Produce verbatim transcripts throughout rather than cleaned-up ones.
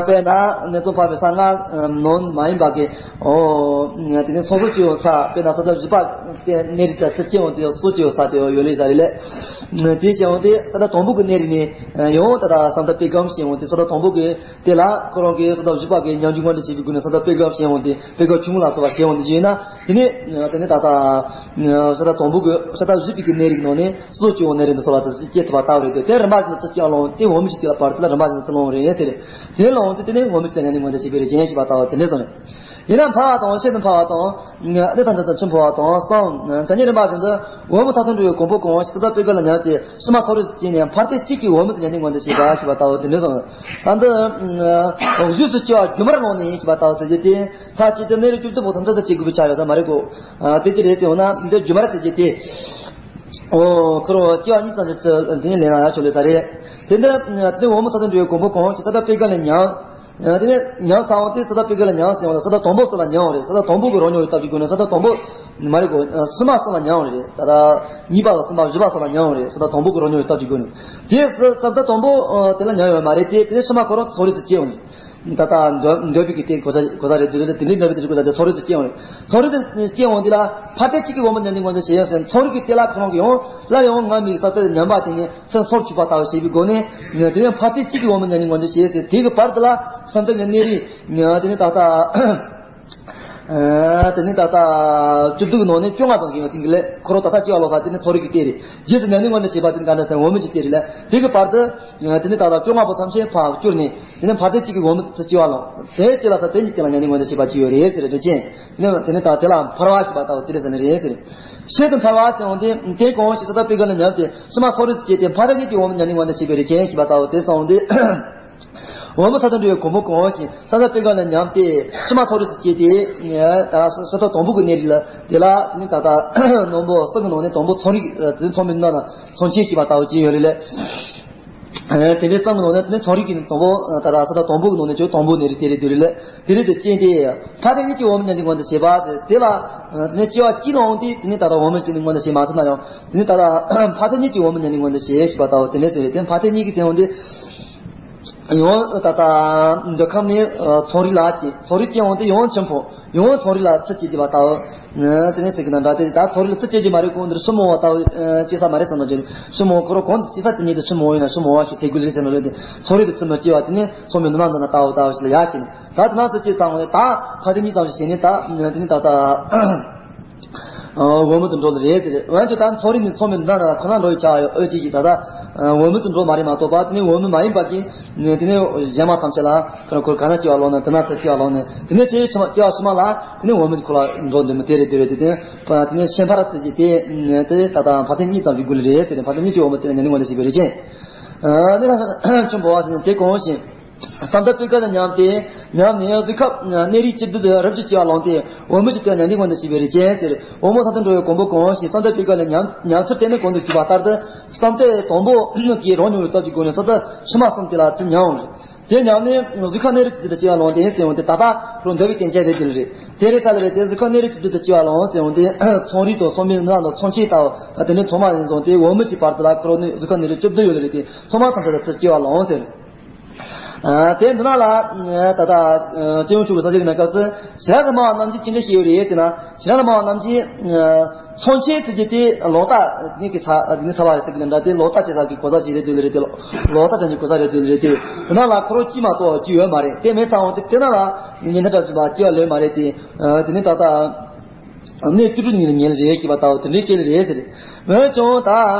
དཔེར་ན་གནས་ཚུལ་འཕགས་པའི་ས་ལྔ་ནང་མ་ཡིན་པ་གི། ཨོ། དེ་ནས་སོ་སོ་སྐྱེ་བོ་ས། དཔེར་ན་ས་བདག་བཞི་པ་གི་གནས་རིགས་དང་ཚུལ་སྐྱེ་བོ་དེ་སོ་སོ་སྐྱེ་བོ་ས་དེ་ཡོད་ལེ་ས་རེད་ལེ། དེ་བྱས་འོང་དེ་ས་བདག་དང་པོ་གི་གནས་རིགས་ནས་ཡང་ད་ལྟ་བསམ་གཏན་པད་སྒམ་བྱས་འོང་དེ། ས་བདག་དང་པོ་གི་དེ་ལ་ཁོ་རང་གི་ས་བདག་བཞི་པ་གི་ཉམས་འགྱུར་མངོན་དུ་བྱེད་པའི་སྒོ་ནས་ས་བདག་པད་སྒམ་བྱས་འོང་དེ། པད་སྒམ་ཆུང་ངུ་ལ་སོགས་པ་བྱས་འོང་དེ་བྱས་ན། དེ་ནས་དེ་ནས་ད་ལྟ་ས་བདག་དང་པོ་གི་ས་བདག་བཞི་པའི་གི་གནས་རིགས་ནང་ནས་སོ་སོ་སྐྱེ་བོ་གནས་རིགས་འདི་སོགས་ལ་དེ་སྐྱེ་ཐུབ་པ་ལྟ་བུ་རེད་དེ། དེ་རིམ་པ་བཞིན་དུ་སྐྱེ་བ་ལོང་དེ་འོ་མ་ཞིག་དེ་ལ་བར་དེ་ལ་རིམ་པ་བཞིན་དུ་ལོང་རེད་ཟེར། དེ་ལོང་དེ་དེ་ནས་འོ་མ་ཞིག་དེ་ཉམས་ནས་མངོན་དུ་བྱེད་པའི་རེ་ཅན་ཞེས་པ་ལྟ་བུ་དེ་འདྲ་སོང་རེད། ཡིན་ན་འཕར་བ་དང་ཤིན་ཏུ་འཕར་བ་དང་། གནས་ཐམས་ཅད་དུ་ཆུ་འཕོ་བ་དང་གསུམ། བྱ་ཉིད་རིམ་པ་བཞིན་དུ་འོལ་མོ་ས་ཐོབ་འགྲོ་བའི་གོ་འཕང་གང་ཞིག་ས་བདག་པད་དཀར་ལ་ཉམས་ཏེ་ཕྱི་མ་ཚོགས་རིས་སུ་སྐྱེས་ནས་འཕར་ལྟས་གཅིག་གིས་འོལ་མོ་དུ་ཉམས་ནས་མངོན་དུ་བྱེད་པ་ཞེས་པ་ལྟ་བུ་དེ་འདྲ་སོང་། ད་འདི་རྗེས་སུ་སྐྱེ་བ་སྒྱུ་མར་ལོང་ནས་ཞེས་པ་ལྟ་བུ་དེ་ཅི་སྟེ། མཐར་གྱིས་ཏེ་གནས་རིགས་བཅུ་བདུན་པོ་ཐམས་ཅད་དུ་སྐྱེ་དགོས་པའི་ཆ་ཡོད་ས་མ་རེད་གོ། དེ་ཅི་རེད་ཟེར་འོང་ན་འདི་སྒྱུ་མར་དེ་ཅི་སྟེ། ཨོ་ཁོ་རང་སྐྱེ་བ་གཉིས་ཙམ་ཞིག་ཚུལ་འདི་ནས་ལེན་ན་ཡང་ཆོག་ལེ་ས་རེད། དེ་འདི་འདི་འོལ་མོ་ས་ཐོབ་འགྲོ་བའི་གོ་འཕང་གང་ཞིག་ས་བདག་པད་དཀར་ལ་ཉམས། དེ་ནས་ཉམས་ཚར་བ་དེ་ས་བདག་པད་དཀར་ལ་ཉམས་ཟེར་བ་ལ་ས་བདག་དང་པོ་སུ་ལ་ཉམས་པ་རེད། ས་བདག་དང་པོ་གི་རང་མྱོང་བའི་སྟོབས་ཀྱི་སྒོ་ནས་ས་བདག་དང་པོ་མ་རེད་གོ། ཕྱི་མ་གསུམ་ལ་ཉམས་པ་རེད། ད་ལྟ་གཉིས་པ་དང་གསུམ་པ་བཞི་པ་སོགས་ལ་ཉམས་པ་རེད། ས་བདག་དང་པོ་གི་རང་མྱོང་བའི་སྟོབས་ཀྱི་སྒོ་ནས། དེ་ས་ས་བདག་དང་པོ་དེ་ལ་ཉམས་ཡོད་མ་རེད་དེ། དེ་ནས་ཕྱི་མ་ཁོ་རང་ཚོགས་རིས་སུ་སྐྱེ་འོང་། ད་ལྟ་འདོད་འདོད་པའི་གི་དེ་གོ་ས་གོ་ས་རེད་དེ་རེད། དེ་འདྲའི་འདོད་པའི་དེ་གོ་ས་དེ་ཚོགས་རིས་སུ་སྐྱེ་འོང་རེད། ཚོགས་རིས་སུ་སྐྱེ་འོང་དེ་ལ་འཕར་ལྟས་གཅིག་གིས་འོལ་མོ་ཉམས་ནས་མངོན་དུ་བྱེད་ཡོད་ཟེར། ཚོགས་རིས་ཀྱི་དེ་ལ་ཁོ་རང་གི་ཡང་སླར་ཡང་སྔར་མེད་ས་བདག་ཉམས་པ་དེ་ནས། སེམས་སོར་ཆུད་པ་ལྟ་བུ་བྱེད་པའི་སྒོ་ནས། དེ་ནས་འཕར་ལྟས་གཅིག་གིས་འོལ་མོ་ཉམས་ནས་མངོན་དུ་བྱེད་ཟེར། དེ་གི་བར་དུ་ལ་བསམ་གཏན་གྱི་གནས་རིགས། དེ་ནས་ད་ལྟ། དེ་ནས་ད་ལྟ་བཅུ་བདུན་གྱི་ནང་ནས་བཅོ་ལྔ་ཙམ་གྱི་ཡོད་ཟིན་གྱི་ལས་ཁོ་རང་ད་ལྟ་སྐྱེ་བ་ལོག་ས་དེ་ནས་ཚོགས་རིས་ཀྱི་ལྟས་རེད། རྗེས་སུ་ཉམས་ནས་མངོན་དུ་བྱེད་པ་དེ་ནི་ག་འདྲ་ཟེར་འོལ་མོ་གྱི་ལྟས་རེད་ལ། དེ་གི་བར་དུ། དེ་ནས་ད་ལྟ་བཅོ་ལྔ་པོ་ཐམས་ཅད་ཕར་བསྐྱུར་ནས། དེ་ནས་འཕར་ལྟས་གཅིག་གིས་འོལ་མོ་དུ་སྐྱེ་བ་ལོག་དེ་སྐྱེ་ལ་ས་དེ་ཉིད་དེ་ལ་ཉམས་ནས་མངོན་དུ་བྱེད་པ་ཅི་ཡོད་རེད་ཟེར་རེ་ཅན། དེ་ནས་དེ་ནས་ད་དེ་ལ་འཕར་བ་ཞེས་པ་ལྟ་བུ་དེ་རེད་ཟེར་ནི་རེད་ཟེར། ཤིན་ཏུ་འཕར་བ་ཟེར་འོང་དེ་དེ་གང་ཞིག་ས་བདག་པད་དཀར་ལ་ཉམས་ཏེ་ཕྱི་མ་ཚོགས་རིས་སུ་སྐྱེས་ཏེ་འཕར་ལྟས་གཉིས་ཀྱིས་འོལ་མོ་ཉམས་ནས་མངོན་དུ་བྱེད་པའི་རེ་ཅན་ཞེས་པ་ལྟ་བུ་དེ་སོང་སྟེ། འོལ་མོ་ས་ཐོབ་འགྲོ་བའི་གོ་འཕང་གང་ཞིག་ས་བདག་པད་དཀར་ལ་ཉམས་ཏེ་ཕྱི་མ་ཚོགས་རིས་སུ་སྐྱེས་ཏེ། ད་ས་ཐོབ་དང་པོ་གི་གནས་རིགས་ལ་དེ་ལ་དེ་ནི་ད་ལྟ་རྣམ་པ་གསུམ་གྱི་ནང་ནས་དང་པོ་ཚོགས་རིས་དེ་ཚོགས་མི་རྣམས་ལ་ཚོགས་ཆེན་ཞེས་པ་ལྟ་བུ་ཅི་ཡོད་རེད་ལས། དེ་འདྲའི་ཙམ་གྱི་ནང་ནས་དེ་ནི་ཚོགས་རིས་ཀྱི་དང་པོ་ད་ལྟ་ས་བདག་དང་པོ་གི་ནང་ནས་ཆོས་དང་པོ་གནས་རིགས་དེ་རེད་དེ་རེད་ལས། དེ་རེད་དེ་ཅན་དེ། འཕར་ལྟས་གཉིས་ཀྱིས་འོལ་མོ་ཉམས་ནས་མངོན་དུ་བྱེད་པ་དེ་དེ་ལ། དེ་ནས་སྐྱེ་བ་གཅིག་ལ་འོང་དུས་དེ་ནས་ད་ལྟ་འོལ་མོ་ཞིག་ནས་མངོན་དུ་བྱེད་མ་ཐུབ་ན་ཡང་དེ་ནས་ད་ལྟ་འཕར་ལྟས་གཉིས་ཀྱིས་འོལ་མོ་ཉམས་ནས་མངོན་དུ་བྱེད་ཞེས་པ་ལྟ་བུ་དེ་འདྲ་ཟེར་རེད་དེ། འཕར་ལྟས་གཉིས་ཀྱིས་ཟེར་འོང་དུས། ཡང་ད་ལྟ་འདོད་ཁམས་ནས་ཚོགས་རིས་ལ་སྐྱེ། ཚོགས་རིས་སྐྱེ་འོང་དུས་ཡང་ཆུ་འཕོ། ཡང་ཚོགས་རིས་ལ་ཚུལ་སྐྱེ་དེ་བ་ལྟ་བུ། དེ་ནས་ཟེར་གི་ན་འདྲ་དེ་ད་ཚོགས་རིས་ལ་ཚུལ་སྐྱེ་རྒྱུ་མ་རེད་གོ། འདིར་ཆུ་མོ་བ་ལྟ་བུ་སྐྱེ་ས་མ་རེད་བསམ་ན་རྒྱུ་རེད། ཆུ་མོ་གོ་ར་གོང་དུ་སྐྱེ་ས་དེ་ཉིད་དུ་ཆུ་མོ་ཡིན་ན་ཆུ་མོ་བ་ཞིག་ཐེག་དགོས་རེད་ཟེར་ན་རེད་དེ། ཚོགས་རིས་དུ་ཚུལ་མ་སྐྱེ་བ་དེ་ནས་ཚོགས་མི་འདི་ན་འདི་ན་ལྟ་བུ་ལྟ་བུ་ཞིག་ལ་ཡ་བྱས་ནས། ད་དེ་ན་ཚུལ་སྐྱེ་ཚང་བ་ནས་ད་འཕར་ལྟས་གཉིས་ཙམ་ཞིག་བྱས་ནས་ད་དེ་ནས་ད་ལྟ། འོལ་མོ་དུ་འགྲོ་ལ་རེད་དེ་རེད། འོན་ཀྱང་ད་ཚོགས་རིས་ནས་ཚོགས་མི་འདི་ན་ཁོ་ན་འགྲོ་ཡི་ཆ་ཡོད་ཨོ་ཅིག་གིས་ད་ལྟ་འོལ་མོ་དུ་འགྲོ་མ་རེད་མ་གཏོགས་པ་དེ་ནས་འོལ་མོ་མ་ཡིན་པ་གི་དེ་ནས་གཞན་མ་ཐམས་ཅད་ལ་ཁོ་ཁོ་ག་ན་སྐྱེ་བ་ལོག་ནས་དེ་ན་ཚུར་སྐྱེ་བ་ལོག་ནས་དེ་ནས་ཆེ་ཆུང་སྐྱེ་བ་ཕྱི་མ་ལ་དེ་ནས་འོལ་མོ་དུ་ཁོ་ལ་འགྲོ་འདོད་མི་དེ་རེད་དེ་རེད་དེ། དེ་ནས་ཤན་འཕར་ཚུལ་གྱིས་དེ་དེ་ད་ལྟ་འཕར་ལྟས་གཉིས་ཙམ་གྱི་དགོས་ལ་རེད་དེ་རེད། འཕར་ལྟས་གཉིས་ཀྱིས་འོལ་མོ་དེ་ལ་ཉམས་ནས་མངོན་དུ་བྱེད་པའི་རེ་ཅན། དེ་ལ་ཆུ་འཕོ་བ་ཟེར་ནས་དེ་གང་ཞིག་ས་བདག་པད་དཀར་ལ་ཉམས་ཏེ། ཉམས་ནས་གཟུགས་ཁམས་གནས་རིས་བཅུ་བདུན་དུ་རབ་ཏུ་སྐྱེ་བ་ལོངས་ཏེ་འོལ་མོ་ཞིག་དེ་ལ་ཉམས་ནས་མངོན་དུ་བྱེད་པའི་རེ་ཅན་ཟེར། འོལ་མོ་ས་ཐོབ་འགྲོ་བའི་གོ་འཕང་གང་ཞིག་ས་བདག་པད་དཀར་ལ་ཉམས་ཉམས་ཚུལ་དེ་ནི་གོང་དུ་ཞུས་པ་ལྟར་དུ། བསམ་གཏན་དང་པོ་གི་རང་མྱོང་བའི་སྟོབས་ཀྱི་སྒོ་ནས་ས་བདག་ཕྱི་མ་གསུམ་དེ་ལ་ཚུར་ཉམས་འོང་། དེ་ཉམས་ནས་གཟུགས་ཁམས་གནས་རིས་བཅུ་བདུན་དུ་སྐྱེ་བ་ལོངས་ཏེ་ཟེར་འོང་དེ་ད་ལྟ་ཁོ་རང་འདོད་པའི་རྐྱེན་བྱས་རེད་དེ་རེད། དེ་རེད་ས་ལ་རེད་དེ་གཟུགས་ཁམས་གནས་རིས་བཅུ་བདུན་དུ་སྐྱེ་བ་ལོངས་ཟེར་འོང་དེ་ཚོགས་རིས་དང་ཚོགས་མི་རྣམས་ལ་ཚོགས་ཆེན་ལྟ་བུ་ད་དེ་ནས་ཚོགས་མ་ཡིན་ཙང་དེ་འོལ་མོ་གྱི་བར་དུ་ལ་ཁོ་རང་ནི་གཟུགས་ཁམས་གནས་རིས་བཅུ་བདུན་ཡོད་ལ་རེད་དེ་ཚོགས་མ་ཐམས་ཅད་ལ་ཚུར་སྐྱེ་བ་ལོངས་ཟེར། དེ་འདི་ན་ལ། ད་ལྟ། སྤྱི་ཡོངས་ཆོས་ཀྱི་ས་བཅད་ཀྱི་ནང་སྐབས་སུ། ཞི་ར་ལ་སྨྲ་བ་རྣམས་ཀྱིས་ཅི་འདྲ་བཤད་ཡོད་རེད་ཟེར་ན། ཞི་ར་ལ་སྨྲ་བ་རྣམས་ཀྱིས། ཚོགས་ཆེན་ཟེར་རྒྱུ་དེ་ལོག་ལྟ་ནི་གི་ས་ནི་ས་བ་ཟེར་གི་འདྲ་དེ་ལོག་ལྟ་བྱེད་ས་གི་གོ་ས་ཅིག་རེད་འདོད་ལེ་རེད་དེ། ལོག་ལྟ་ཅན་གྱི་གོ་ས་རེད་འདོད་ལེ་རེད་དེ། དེ་ན་ལ་ཁོ་རང་གཅིག་མ་གཏོགས་གཅིག་ཡོད་མ་རེད། དེ་མེད་ཙང་འོང་དེ་དེ་ན་ལ་ཉན་ཐོས་གྲྭ་བཙུན་པ་སྐྱེ་བ་ལེན་མ་རེད་དེ། དེ་ནི་ད་ལྟ། གནས་བཅུ་དྲུག་ཉིད་ལ་ཉལ་རེད་ཞེས་པ་ལྟ་བུ་དེ་འདྲའི་སྐད་རེད་ཟེར། འོན་ཀྱང་ད་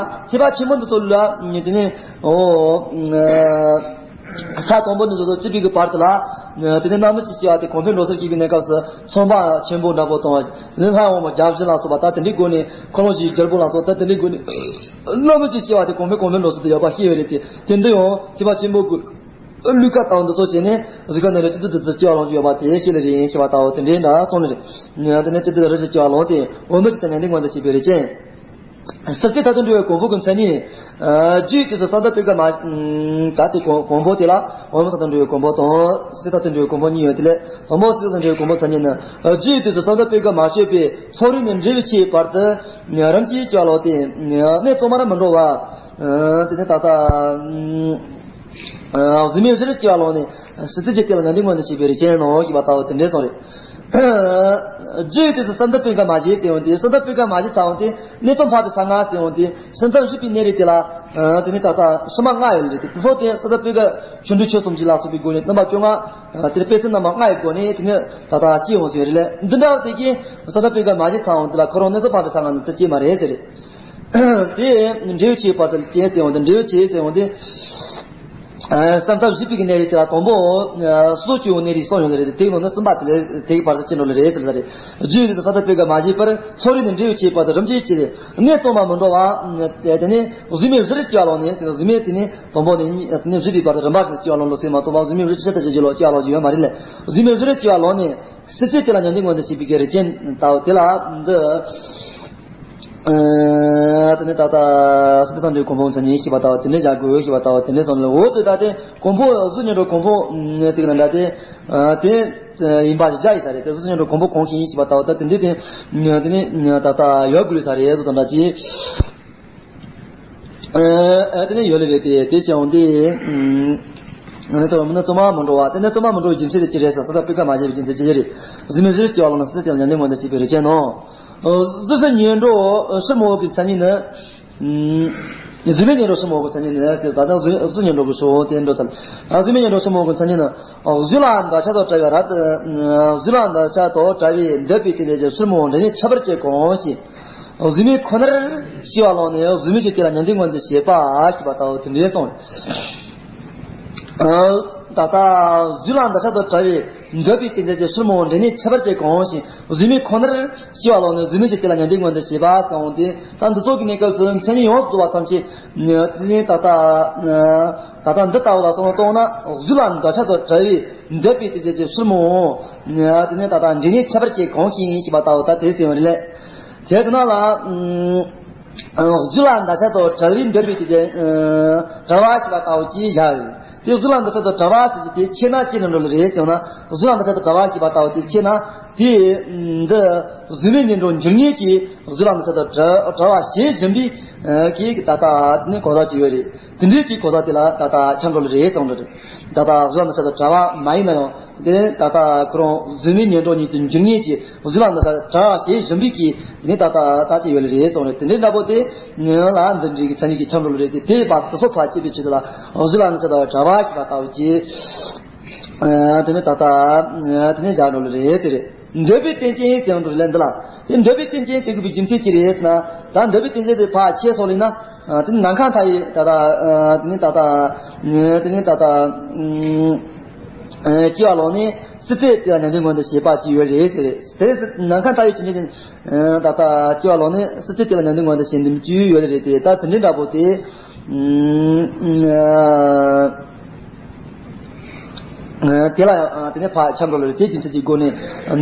ཐེག་པ་ཆེན་པོ་འདི་ཚོ་ལ་དེ་ནས་ཨོ། ས་དང་པོ་འདི་ཚོ་བརྩིས་པའི་གི་བར་དུ་ལ། དེ་ནས་སྣང་མུན་གྱི་སྐྱེ་བ་དེ་གོང་འཕེལ་འགྲོ་སར་སྐྱེ་བའི་གནས་སྐབས་སུ་ཚངས་པ་ཆེན་པོ་འདྲ་པོ་དང་། དེ་ནས་ལྷ་དབང་པོ་བརྒྱ་བཞི་ལ་སོགས་པ་ད་དེ་འདྲའི་སྒོ་ནས་འཁོར་ལོ་བཞིའི་རྒྱལ་པོ་ལ་སོགས་ད་དེ་འདྲའི་སྒོ་ནས་སྣང་མུན་གྱི་སྐྱེ་བ་དེ་གོང་འཕེལ་གོང་འཕེལ་འགྲོ་སར་དུ་ཡོད་པ་ཤེས་པ་རེད་དེ། དེ་འདི་ཡང་ཐེག་པ་ཆེན་པོ་གི། བློས་བཀལ་བཏང་འདི་ཚོ་བྱས་ནས་གཟུགས་ཁམས་ནས་རེ་ཏི་ཏི་ཏི་ཏི་སྐྱེ་བ་ལོངས་ཀྱི་ཡོད་པ་དེ་ཤེས་ལེ་རེད་ཞེས་པ་ལྟ་བུ་དེ་འདྲའི་འདྲ་སོང་ནས་རེད། དེ་ནས་ཅི་ཏི་ཏི་རེ་ཞིག་སྐྱེ་བ་ལོངས་ཏེ་འོལ་མོ་ཞིག་དང་ཉམས་ནས་མངོན་དུ་བྱེད་པའི་རེ་ཅན། ས་བཅད་མཐར་ཐུག་འགྲོ་བའི་གོ་འཕང་གི་མཚན་ཉིད། རྒྱུའི་དུས་སུ་བསམ་གཏན་པད་དཀར་མ། ད་དེ་གོ་གོ་འཕང་དེ་ལ་འོལ་མོ་མཐར་ཐུག་འགྲོ་བའི་གོ་འཕང་དང་ས་བཅད་མཐར་ཐུག་འགྲོ་བའི་གོ་འཕང་གཉིས་ཡོད་དེ་ལས་དང་པོ་ས་བཅད་མཐར་ཐུག་འགྲོ་བའི་གོ་འཕང་མཚན་ཉིད་ནི། རྒྱུའི་དུས་སུ་བསམ་གཏན་པད་དཀར་མ་སྤྱོད་པས་ཚོགས་རིས་ནས་འབྲེལ་བའི་ཆེས་བར་དུ་རིམ་གྱིས་སྐྱེ་བ་ལོག་སྟེ་གནས་གཙང་མར་མི་འགྲོ་བར། དེ་ནས་ད་ལྟ། གཟུགས་མེད་བཞིར་སྐྱེ་བ་ལོག་ནས། སྲིད་རྩེ་གི་རྩེ་ལ་ཉམས་འདི་མངོན་དུ་བྱེད་པའི་རིགས་ཅན་ནོ་ཞེས་པ་ལྟ་བུ་དེ་འདྲའི་གསུངས་རེད། རྒྱུ་ཡི་དུས་སུ་ས་མཐའ་པའི་ཁ་མ་བྱས་ཟེར་བ་དེ། ས་མཐའ་པའི་ཁ་མ་བྱས་ཚར་བ་དེ་གནས་ཚུལ་འཕགས་པའི་ས་ལྔ་ཟེར་བ་དེ། སེམས་ཙམ་བཞི་པའི་གནས་རིགས་དེ་ལ། དེ་ནི་ད་ལྟ་སྲུང་མ་ལྔ་ཡོད་རེད་དེ། དེ་ཚོ་དེ་ས་མཐའ་པའི་ཁ་ཆོ་འཕྲུལ་ཆོས་གསུམ་གྱི་ལ་སོགས་པའི་སྒོ་ནས། རྣམ་པ་བཅོ་ལྔ། དེ་ནི་དཔེ་མཚོན་རྣམ་པ་ལྔ་ཡི་སྒོ་ནས། དེ་ནི་ད་ལྟ་སྐྱེ་འོང་ཟེར་རེད་ལ། འདི་འདྲ་བ་དེ་གིས་ས་མཐའ་པའི་ཁ་མ་བྱས་ཚར་བ་དེ་ལ་ཁོ་རང་གནས་ཚུལ་འཕགས་པའི་ས་ལྔ་ནི་དེ་སྐྱེ་མ་རེད་ཟེར་རེད། དེ་འབྲས་བུ་ཆེ་བའི་བར་དུ་ཅན་ཟེར་བ་དེ། འབྲས་བུ་ཆེ་ཟེར་བ་དེ། ཨ། སེམས་ཙམ་བཞི་པའི་གནས་རིགས་དེ་ལ་དང་པོ། ཨ། སོ་སོ་སྐྱེ་བོ་གནས་རིགས་གསུམ་ཡོད་ལེ་རེད། དེའི་ནང་ནས་གསུམ་པ་དེ་ལ་དེའི་བར་དུ་ཅི་འགྲོ་ལེ་རེད་ཟེར་ལ་རེད། རྒྱུ་ཡི་དུས་སུ་ས་མཐའ་པའི་ཁ་མ་བྱས་པར། མཚོ་རིས་ནས་འབྲས་བུ་ཆེ་བའི་བར་དུ་རིམ་གྱིས་སྐྱེ་སྟེ། གནས་གཙང་མར་མི་འགྲོ་བ། དེ་ནས་གཟུགས་མེད་བཞིར་སྐྱེ་བ་ལོག་ནས། གཟུགས་མེད་དེ་ནས་དང་པོ་ནས་གཉིས། དེ་ནས་བཞི་པའི་བར་དུ་རིམ་པ་གིས་སྐྱེ་བ་ལོག་ལོག་ཟེར་མ་གཏོགས་པ། གཟུགས་མེད་བཞིར་ཆེད་དུ་བཞག་རྒྱུ་ལོག་སྐྱེ་བ་ལོག་རྒྱུ་ཡོད་མ་རེད་ལེ། གཟུགས་མེད་བཞིར་སྐྱེ་བ་ལོག་ནས། སྲིད་རྩེ་དེ་ལ་ཉམས་འདི་མངོན་དུ་བྱེད་པའི་གི་རིགས་ཅན་ལྟ་བུ་དེ་ལ་འདི། ཨ། དེ་ནས་ད་ལྟ་སྲིད་པའི་མཐའ་འདྲེན་གོ་འཕང་མཚན་ཉིད་ཞེས་པ་ལྟ་བུ་དེ་འདྲ་བཞག་དགོས་ཞེས་པ་ལྟ་བུ་དེ་འདྲ་གསུངས་ལ། འོ་དེ་ད་དེ་གོང་འཕེལ་གཟུགས་བརྙན་འཕྲིན་གོང་འཕེལ་ཟེར་གི་ན་འདྲ་དེ། ཨ། དེ་ཡིན་པ་ཞིག་བཞག་ཡིན་ས་རེད། དེ་གཟུགས་བརྙན་འཕྲིན་གོང་འཕེལ་གོང་ཞིང་ཞེས་པ་ལྟ་བུ་ད་དེ་འདྲ་དེ། དེ་ནས་ད་ལྟ་ཡོད་དགོས་ས་རེད་ཟེར་དང་འདྲ་ཅིག་ཨ། དེ་ནས་ཡོད་ལེ་རེད་དེ། དེ་བྱས་འོང་དེ། ཨ་ནི་ཚོ་མི་ནི་གཙང་མར་མི་འགྲོ་བ། དེ་ནས་གཙང་མར་མི་འགྲོ་བའི་རྒྱུ་མཚན་དེ་ཅི་རེད་ཟེར་ན། ས་མཐའ་པའི་ཁ་མ་བྱས་པའི་རྒྱུ་མཚན་ཅི་རེད། གཟུགས་མེད་བཞིར་སྐྱེ་བ་ལོག་ནས། སྲིད་རྩེ་དེ་ལ་ཉམས་འདི་མངོན་དུ་བྱེད་པའི་རིགས་ཅན་ནོ། གཟུགས་སུ་བརྙན་འཕྲིན་ཕྱིར་མི་འོང་གི་མཚན་ཉིད་ནི། གཟུགས་མེད་བརྙན་འཕྲིན་ཕྱིར་མི་འོང་གི་མཚན་ཉིད་ནི་ཟེར། ད་ལྟ་གཟུགས་གཟུགས་བརྙན་འཕྲིན་གི་ཧྲིལ་བོ་དེ་འགྲོ་ཚར། གཟུགས་མེད་བརྙན་འཕྲིན་ཕྱིར་མི་འོང་གི་མཚན་ཉིད་ནི། གཟུགས་ལ་འདོད་ཆགས་དང་བྲལ་བའི་རབ་ཏུ། གཟུགས་ལ་འདོད་ཆགས་དང་བྲལ་བའི་འདོད་པའི་རྟེན་ཅན་གྱི་ཕྱིར་མི་འོང་འབྲས་གཉིས་ཁྱད་པར་ཅན་གང་ཞིག་གཟུགས་མེད་ཁོ་ནར་སྐྱེ་བ་ལོག་ནས། གཟུགས་མེད་ཀྱི་རྟེན་ལ་ཉམས་འདི་མངོན་དུ་བྱེད་པ་ཞེས་པ་ལྟ་བུ་དེ་འདྲའི་གསུངས། ད་ལྟ་གཟུགས་ལ་འདོད་ཆགས་དང་བྲལ་བའི་འདོད་པའི་རྟེན་ཅན་གྱི་ཕྱིར་མི་འོང་འབྲས་གཉིས་ཁྱད་པར་ཅན་གང་ཞིག་གཟུགས་མེད་ཁོ་ནར་སྐྱེ་བ་ལོག་ནས། གཟུགས་མེད་ཀྱི་རྟེན་ལ་ཉམས་འདི་མངོན་དུ་བྱེད་པ་གསུངས་ཏེ། ད་འདི་ཚོ་གི་གནས་སྐབས་སུ་མཚན་ཉིད་ཡོངས་སུ་རྫོགས་པ་ཐམས་ཅད། དེ་ནས་ད་ལྟ་ད་ལྟ་འདི་ལྟ་བུ་ལ་བསམ་བློ་གཏོང་ན། གཟུགས་ལ་འདོད་ཆགས་དང་བྲལ་བའི་འདོད་པའི་རྟེན་ཅན་གྱི་ཕྱིར་མི་འོང་། དེ་ནས་ད་ལྟ་འབྲས་གཉིས་ཁྱད་པར་ཅན་གང་ཞིག་ཞེས་པ་ལྟ་བུ་ད་དེ་ཟེར་བ་རེད་ལེ། དེ་ལྟ་ན་ལ། གཟུགས་ལ་འདོད་ཆགས་དང་བྲལ་བའི་འདོད་པའི་རྟེན་ཅན། བྲལ་བ་ཞེས་པ་ལྟ་བུ་ཅིག་བཞག་ཡོད། དེ་གཟུགས་ལ་འདོད་ཆགས་དང་བྲལ་བ་ཟེར་གྱི་དེ་ཕྱེ་ན་ཅི་འདྲ་འགྲོ་ལེ་རེད་ཟེར་ན། གཟུགས་ལ་འདོད་ཆགས་དང་བྲལ་བ་ཞེས་པ་ལྟ་བུ་དེ་ཕྱེ་ན། དེ་འདི་གཟུགས་མེད་བརྙན་འཕྲིན་འགྱུར་ངེས་ཀྱི། གཟུགས་ལ་འདོད་ཆགས་དང་བྲལ་བྲལ་བ་ཞེས་བཞིན་པའི་གི་ད་ལྟ་ནི་གོ་ས་ཅིག་ཡོད་རེད། དེ་འདྲའི་གི་གོ་ས་དེ་ལ་ད་ལྟ་ཆ་འགྲོ་ལེ་རེད་གསུངས་འདུག་ད་ལྟ་གཟུགས་ལ་འདོད་ཆགས་དང་བྲལ་བ་མ་ཡིན་ན་ཡང་། དེ་ད་ལྟ་ཁོ་རང་གཟུགས་མེད་བརྙན་འཕྲིན་ཉིད་དུ་འགྱུར་ངེས་ཀྱི། གཟུགས་ལ་འདོད་ཆགས་བྲལ་བ་ཞེས་བཞིན་པའི་གི་དེ་ནི་ད་ལྟ་ད་ཅི་ཡོད་ལེ་རེད་གསུངས་རེད། དེ་འདྲའི་འདྲ་པོ་དེ་ལ་འདི་འདྲའི་གི་མཚན་ཉིད་ཀྱི་ཆ་འགྲོ་ལེ་རེད་དེ། དེ་བ་དེ་ཚོ་ཕར་བཅད་པའི་ཆེད་དུ་ལ་གཟུགས་ལ་འདོད་ཆགས་དང་བྲལ་བ་ཞེས་པ་ལྟ་བུ་ཅིག་དེ་ནི་ད་ལྟ་དེ་ནི་བཞག་འགྲོ་ལེ་རེད། དེ་རེད། འདོད་པའི་རྟེན་ཅན་ཟེར་འགྲོ་ལེ་འདི་ལ། དེ་འདོད་པའི་རྟེན་ཅན་ཟེར་དགོས་པའི་རྒྱུ་མཚན་ཅི་རེད་ཟེར་ན། ད་འདོད་པའི་རྟེན་ཅན་དེ་ཕར་ཕྱེ་སོང་ལེ་ན། དེ་ནི་ནམ་མཁའ་མཐའ་ཡས་ད་ལྟ། དེ་ནི་ད་ལྟ། དེ་ནི་ད་ལྟ། སྐྱེ་བ་ལོག་ནས་སྲིད་རྩེ་དེ་ལ་ཉམས་འདི་མངོན་དུ་བྱེད་པ་ཅིག་ཡོད་རེད་ཟེར་རེད། དེ་ནི་ནམ་མཁའ་མཐའ་ཡས་ཅི་འདྲ་ཅན། ད་ལྟ་སྐྱེ་བ་ལོག་ནས་སྲིད་རྩེ་དེ་ལ་ཉམས་འདི་མངོན་དུ་བྱེད་འདུན་ཅིག་ཡོད་རེད་དེ། ད་དེ་འདྲའི་འདྲ་པོ་དེ། དེ་ལ་ཡང་དེ་ནས་ཕར་ཆ་འགྲོ་ལེ་རེད། དེ་རྒྱུ་མཚན་གྱི་སྒོ་ནས་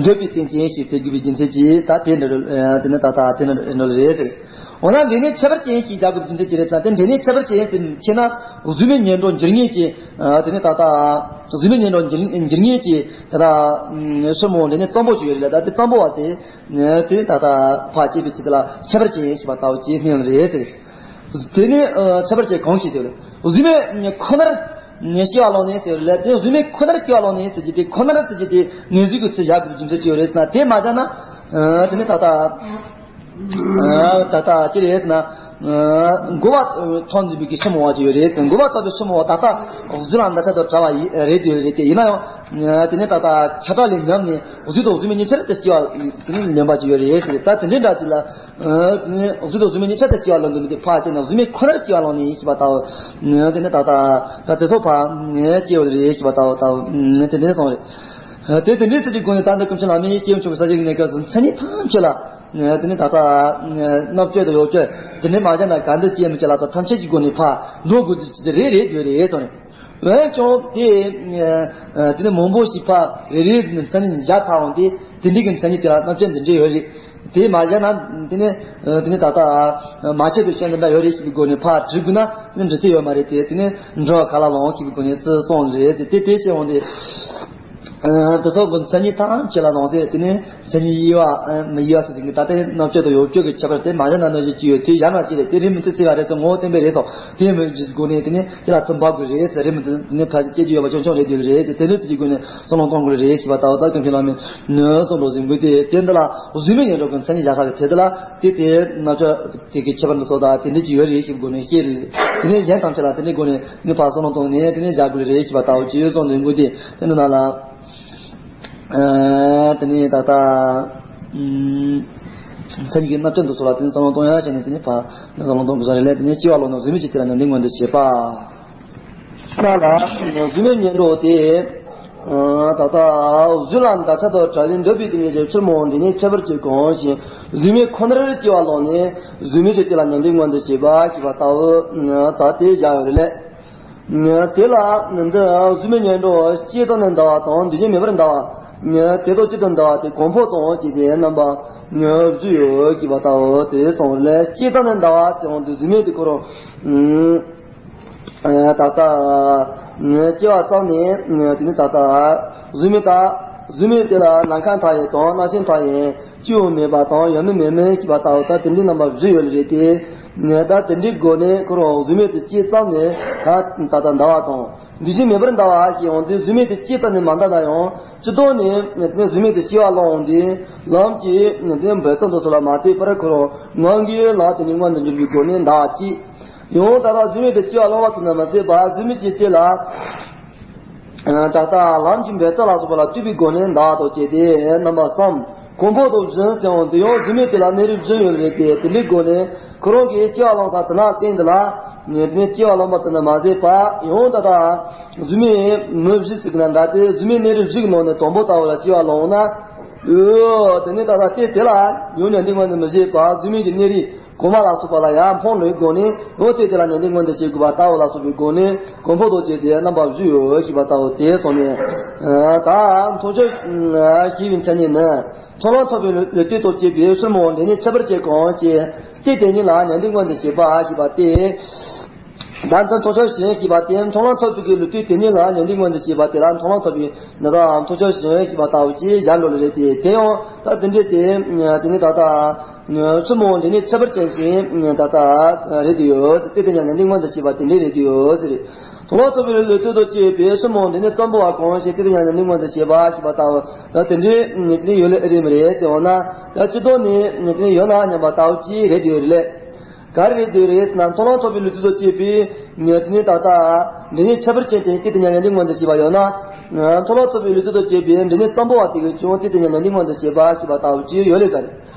འདོད་པའི་རྟེན་ཅན་ཞེས་ཟེར་དགོས་པའི་རྒྱུ་མཚན་གྱིས་ད་དེ་འདྲ་རེད། དེ་ནི་ད་ལྟ་དེ་འདྲ་འགྲོ་ལེ་རེད་ཟེར། འོ་ན་འབྲས་གཉིས་ཁྱད་པར་ཅན་ཞེས་བྱ་དགོས་པའི་རྒྱུ་མཚན་ཅི་རེད་ཟེར་ན། དེ་འབྲས་གཉིས་ཁྱད་པར་ཅན་ཟེར་ཕྱེ་ན། གཟུགས་མེད་བརྙན་འཕྲིན་འགྱུར་ངེས་ཀྱི། དེ་ནི་ད་ལྟ་གཟུགས་མེད་བརྙན་འཕྲིན་འགྱུར་འགྱུར་ངེས་ཀྱི་ད་ལྟ་ཕྱིར་མི་འོང་འབྲས་གཉིས་གཙང་པོ་ཅིག་ཡོད་རེད་ལ། ད་དེ་གཙང་པོ་བ་དེ། དེ་ད་ལྟ་ཕར་བཅད་པའི་ཆེད་དུ་ལ་ཁྱད་པར་ཅན་ཞེས་པ་ལྟ་བུ་ཅིག་སྨོས་ཡོད་རེད་ཟེར། དེ་ནི་ཁྱད་པར་ཅན་གང་ཞིག་ཟེར་བ་ལ། གཟུགས་མེད་ཁོ་ནར་སྐྱེ་བ་ལོག་ནས་ཟེར་བ་ལ། དེ་གཟུགས་མེད་ཁོ་ནར་སྐྱེ་བ་ལོག་ནས་ཟེར་གྱི་དེ། ཁོ་ནར་ཟེར་གྱི་དེ་ངེས་བཟུང་གི་ཚུལ་བཞག་དགོས་པའི་རྒྱུ་མཚན་ཅི་ཡོད་རེད་ཟེར་ན། དེ་མ་བཞག་ན། དེ་ནི་ད་ལྟ། ད་ལྟ་ཅི་རེད་ཟེར་ན། འགོག་པ་ཐོབ་འདུན་པའི་གི་ཕྱིར་མི་འོང་བ་ཅིག་ཡོད་རེད། འགོག་པ་ཐོབ་པའི་ཕྱིར་མི་འོང་བ་ད་ལྟ་གཟུགས་ལ་འདོད་ཆགས་དང་བྲལ་བ་ཡི་རེད་དེ་རེད་དེ། ཡིན་ན་ཡང་དེ་ནི་ད་ལྟ་ཆགས་སྒྲ་ལས་ཉམས་ནས་གཟུགས་དང་གཟུགས་མེད་གཉིས་ཆར་དུ་སྐྱེ་བ་དེ་ནི་ལེན་པ་ཅིག་ཡོད་རེད་ཟེར། ད་དེ་འདྲའི་འདྲ་ཅིག་ལ། དེ་ནི་གཟུགས་དང་གཟུགས་མེད་གཉིས་ཆར་དུ་སྐྱེ་བ་ལོག་འདུན་པའི་དེ་ཕར་བཅད་ན་གཟུགས་མེད་ཁོ་ནར་སྐྱེ་བ་ལོག་ནས་ཡིན་ཞེས་པ་ལྟ་བུ། དེ་ནི་ད་ལྟ་ད་དེ་ཚོ་ཕར་སྐྱེ་བ་རེད་ཞེས་པ་ལྟ་བུ་ལྟ་བུ་དེ་འདྲའི་གསུངས་རེད། དེ་དེ་འདྲའི་ཚུལ་གྱི་སྒོ་ནས་ད་ལྟ་སྐུ་མཆེད་བླ་མས་སྐྱེ་བ་མཆོག་གི་ས་གཞི་གི་གནས་སྐབས་སུ་མཚན་ཉིད་ཐམས་ཅད་ལ། དེ་ནི་ད་ལྟ་རྣམ་དཔྱོད་དང་ཡོ་བྱད་དེ་འདྲའི་མ་བཞག་ན་ག་འདི་སྐྱེ་མི་སྐྱེ་ལ་སོགས་ཐམས་ཅད་ཀྱི་སྒོ་ནས་ཕར་ལོག་དགོས་རྒྱུ་ཅི་རེད་རེད་དགོས་རེད་གསུངས་རེད། འོན་ཀྱང་དེ། དེ་ནི་མང་པོ་ཞིག་ཕར་རེ་རེ་ནས་མཚན་ཉིད་བཞག་ཚར་འོང་དེ། དེ་འདྲའི་གི་མཚན་ཉིད་དེ་ལ་རྣམ་དཔྱོད་འདི་འདྲའི་ཡོད་རེད། དེ་མ་བཞག་ན་དེ་ནི། དེ་ནི་ད་ལྟ་མ་ཆད་པའི་སྐྱོན་འདི་འདྲ་ཡོད་རེད་ཞེས་པའི་སྒོ་ནས་ཕར་དྲི་དགོས་ན་དེ་ནི་འདྲི་རྩིས་ཡོད་མ་རེད་དེ། དེ་ནི་འགྲོ་བ་ག་ལ་ལོང་ཞེས་པའི་སྒོ་ནས་ཚུར་སོང་རེད་དེ། དེ་དེ་བཤད་འོང་དེ། དེ་ཚོ་གི་མཚན་ཉིད་ཐམས་ཅད་ལ་ནང་གསེས་དེ་ནས་མཚན་ཉིད་དབྱེ་བ་མི་དབྱེ་བ་ཟེར་ཟིན་གི་ད་ལྟའི་རྣམ་དཔྱོད་དང་ཡོ་དཔྱོད་ཀྱི་ཁྱད་པར་དེ་མ་གཞི་ན་ནོ་ཞིག་ཅི་ཡོད་དེ་གཞན་ན་ཅི་རེད། དེ་རིགས་མི་མཐུན་ཟེར་བ་རེད་ཚོ་ངོ་བོ་བསྟན་པའི་རེད་ཚོ། དེ་མི་གཞི་སྒོ་ནས་དེ་ནས་དེ་ལ་བརྩོན་པ་དགོས་རེད་ཟེར། རིགས་མི་མཐུན་དེ་ནས་ཕལ་ཆེར་སྐྱེ་རྒྱུ་ཡོད་པ་ཆུང་ཆུང་རེད་དེ་རེད་ཟེར། དེ་འདྲ་ཚིག་གི་སྒོ་ནས་བསམ་བློ་གཏོང་དགོས་རེད་ཟེར་བ་ལྟ་བུ་ད་ཀུན་མཁྱེན་བླ་མས་ནི་གསུང་རོགས་ཟིན་དགོས་དེ་དེ་འདི་ལ་གཟུགས་མེད་ཉེར་སྒྲོན་གྱི་མཚན་ཉིད་བཞག་ས་གི་དེ་དེ་ལ་དེ་དེ་རྣམ་དཔྱོད་དེ་གི་ཁྱད་པར་འདི་ཚོ་དང་དེ་འདྲ་ཅིག་ཡོད་རེད་ཞེས་སྒོ་ནས་བཤད་རེད། དེ་ནས་གཞན་ཐམས་ཅད་ལ་དེ་འདྲའི་སྒོ་ནས་ནུས་པ་བསམ་བློ་གཏོང་ནས་དེ་ནས་བཞག་དགོས་རེད་ཞེས་པ་ལྟ་བུ་ཅི་ཡོད་གསུང་འདོན་དགོས་དེ་དེ་འདི་ན་ལ། དེ་ནས་ད་ལྟ་མཚན་ཉིད་ཀྱི་རྣམ་དཔྱོད་འདི་ཚོ་ལ་དེ་ནས་བསམ་བློ་གཏོང་ཡ་བྱས་ནས་དེ་ནས་ཕ་བསམ་བློ་གཏོང་དགོས་ས་རེད་ལས། དེ་ནས་སྐྱེ་བ་ལོག་ན་གཟུགས་མེད་ཀྱི་དེ་ལ་ཉམས་ལེན་མངོན་དུ་བྱེད་པ། ན་ལ་གཟུགས་མེད་ཉེར་སྒྲོན་དེ། ད་ལྟ་གཟུགས་ལ་འདོད་ཆགས་དང་བྲལ་བའི་འདོད་པའི་དེ་ཉིད་ཀྱི་ཕྱིར་མོ་འདི་ནི་ཁྱད་པར་གྱི་གང་ཞིང་གཟུགས་མེད་ཁོ་ནར་སྐྱེ་བ་ལོག་ནས་གཟུགས་མེད་ཀྱི་དེ་ལ་ཉམས་ལེན་མངོན་དུ་བྱེད་པ་ཞེས་པ་ལྟ་བུ་ད་དེ་བཞག་ཡོད་རེད་ལས། དེ་ལ་འདི་གཟུགས་མེད་ཉེར་སྒྲོན་སྐྱེས་དང་ནི་འདའ་བ་དང་འདུ་བྱེད་མེད་པར་འདའ་བ། དེ་དང་གཅིག་ཏུ་འདའ་བ་དེ་གོང་འཕེལ་དང་བཅས་ཏེ་རྣམ་པ་བཞི་ཡོད་ཅེས་པ་ལྟ་བུ་དེ་གསུངས་ལས། སྐྱེས་དང་ནི་འདའ་བ་དེ་འོང་དུས་གཟུགས་མེད་དེ་ཁོ་རང་ད་ལྟ་སྐྱེ་བ་ཙམ་ནས་དེ་ནི་ད་ལྟ་གཟུགས་མེད་དང་གཟུགས་མེད་དེ་ལ་ནམ་མཁའ་མཐའ་ཡས་དང་རྣམ་ཤེས་མཐའ་ཡས། སྐྱེ་བ་མེད་པ་དང་ཡོད་མིན་མེད་མིན་ཞེས་པ་ལྟ་བུ་ད་དེ་འདྲའི་རྣམ་པ་བཞི་ཡོད་ལེ་རེད་དེ། ད་དེ་འདྲའི་སྒོ་ནས་ཁོ་རང་གཟུགས་མེད་དུ་སྐྱེས་ཙམ་ནས་ད་ད་ལྟ་འདའ་བ་དང་འདུ་བྱེད་མེད་པར་འདའ་བ་ཞེས་འོང་དུས་གཟུགས་མེད་དུ་སྐྱེས་ཙམ་ནས་མ་འདའ་ན་ཡང་སྤྱི་ལྡོག་ནས་གཟུགས་མེད་དུ་སྐྱེ་བ་ལོག་འོང་དུས་ལམ་གྱི་འབད་རྩོལ་དུ་སོགས་ལ་མ་ལྟོས་པར་ཁོ་རང་ངང་གིས་ལ་དེ་ནི་མངོན་དུ་འགྱུར་བའི་སྒོ་ནས་འདའ་བ་གཅིག་ཡང་ད་ལྟ་གཟུགས་མེད་དུ་སྐྱེ་བ་ལོག་པ་ཙམ་དུ་མ་ཟད་པར་གཟུགས་མེད་ཀྱི་སྟེང་ལ། ད་ལྟ་ལམ་གྱི་འབད་རྩོལ་ལ་སོགས་པ་ལ་ལྟོས་པའི་སྒོ་ནས་འདའ་བ་དང་བཅས་ཏེ་རྣམ་པ་གསུམ། གོང་འཕེལ་དང་བཞི་ཟེར་འོང་དུས་ཡང་གཟུགས་མེད་དེ་ལ་གནས་རིགས་བཞི་ཡོད་རེད་དེ། དེ་འདྲའི་སྒོ་ནས་ཁོ་རང་གིས་སྐྱེ་བ་བླངས་ས་དེ་ན་སྟེང་དེ་ལ་དེ་ནས་སྐྱེ་བ་བླངས་པ་ཙམ་དུ་མ་ཟད་པ་ཡང་ད་ལྟ་གཟུགས་མེད་མི་བཞི་ཙམ་ན་འདྲ་སྟེ་གཟུགས་མེད་གནས་རིགས་བཞི་གི་ནང་ནས་དང་པོ་ལྟ་བུ་ལ་སྐྱེ་བ་བླངས་ན། འོ་དེ་ནས་ད་ལྟ་སྟེ་དེ་ལ་ཡང་ཉམས་ལེན་མངོན་དུ་མི་བྱེད་པ་གཟུགས་མེད་ཀྱི་གནས་རིགས། གོང་མ་ལ་སོགས་པ་ལ་ཡང་ཕུང་ལོས་དགོས་ནས་འོ་དེ་དེ་ལ་ཉམས་ལེན་མངོན་དུ་བྱེད་དགོས་པ་ལྟ་བུ་ལ་སོགས་པའི་སྒོ་ནས་གོང་འཕེལ་དང་བཅས་ཏེ་རྣམ་པ་བཞི་ཡོད་ཞེས་པ་ལྟ་བུ་དེ་སོང་ནས། ད་མཐོང་ཆོས་ཞེས་པའི་མཚན་ཉིད་ནི་མཐོང་ལམ་ཐོབ་པའི་ལུས་རྟེན་དང་བཅས་པའི་ཕྱིར་མོ་འདི་ནི་ཁྱད་པར་གྱི་གང་ཞིག་སྟེ་དེ་ཉིད་ལ་ཉམས་ལེན་མངོན་དུ་བྱེད་པ་ཞེས་པ་སྟེ། ད་ལྟ་མཐོང་ཆོས་ཞེས་པ་སྟེ་མཐོང་ལམ་ཐོབ་པའི་ལུས་རྟེན་དེ་ཉིད་ལ་ཉམས་ལེན་མངོན་དུ་བྱེད་པ་དེ་ལ་མཐོང་ལམ་ཐོབ་པའི་ནི་ད་མཐོང་ཆོས་ཞེས་པ་ལྟ་བུ་ཅིག་གཞན་ལོ་ལ་རེད་དེ། དེ་ཡང་ད་དེ་འདྲས་ཏེ་དེ་ནི་ད་ལྟ། ཕྱི་མོ་འདི་ནི་ཁྱད་པར་ཅན་ཞིག་ད་ལྟ་རེད་དེ་ཡོད། དེ་དེ་ཉམས་ལེན་མངོན་དུ་བྱེད་པ་དེ་འདྲས་རེད་དེ་ཡོད་ཟེར། མཐོང་ལམ་ཐོབ་པའི་ལུས་རྟེན་དང་བཅས་པའི་ཕྱི་མོ་འདི་ནི་ཙམ་པོ་བ་གང་ཞིག་དེ་དེ་ཉམས་ལེན་མངོན་དུ་བྱེད་པ་ཞེས་པ་ལྟ་བུ་ད་དེ་འདྲས་དེ་ནི་ཡོད་ལེ་རེད་མི་རེད་དེ་འོ་ན་ད་སྤྱི་ལྡོག་ནས་དེ་ནི་ཡོད་ན་སྙམ་པ་ལྟ་བུ་ཅིག་རེད་དེ་ཡོད་རེད་ལེ། ག་རེ་རེད་དེ་ཡོད་རེད་ཟེར་ན་མཐོང་ལམ་ཐོབ་པའི་ལུས་རྟེན་དང་བཅས་པའི་དེ་ནི་ད་ལྟ་འདི་ནི་ཁྱད་པར་ཅན་དེ་དེ་དེ་ཉམས་ལེན་མངོན་དུ་བྱེད་པ་ཡོད་ན། མཐོང་ལམ་ཐོབ་པའི་ལུས་རྟེན་དང་བཅས་པའི་འདི་ནི་ཙམ་པོ་བ་དེ་གིས་ཀྱང་དེ་དེ་ཉམས་ལེན་མངོན་དུ་བྱེད་པ་ཞེས་པ་ལྟ་བུ་ཅིག་ཡོད་ལེ་ཟེར།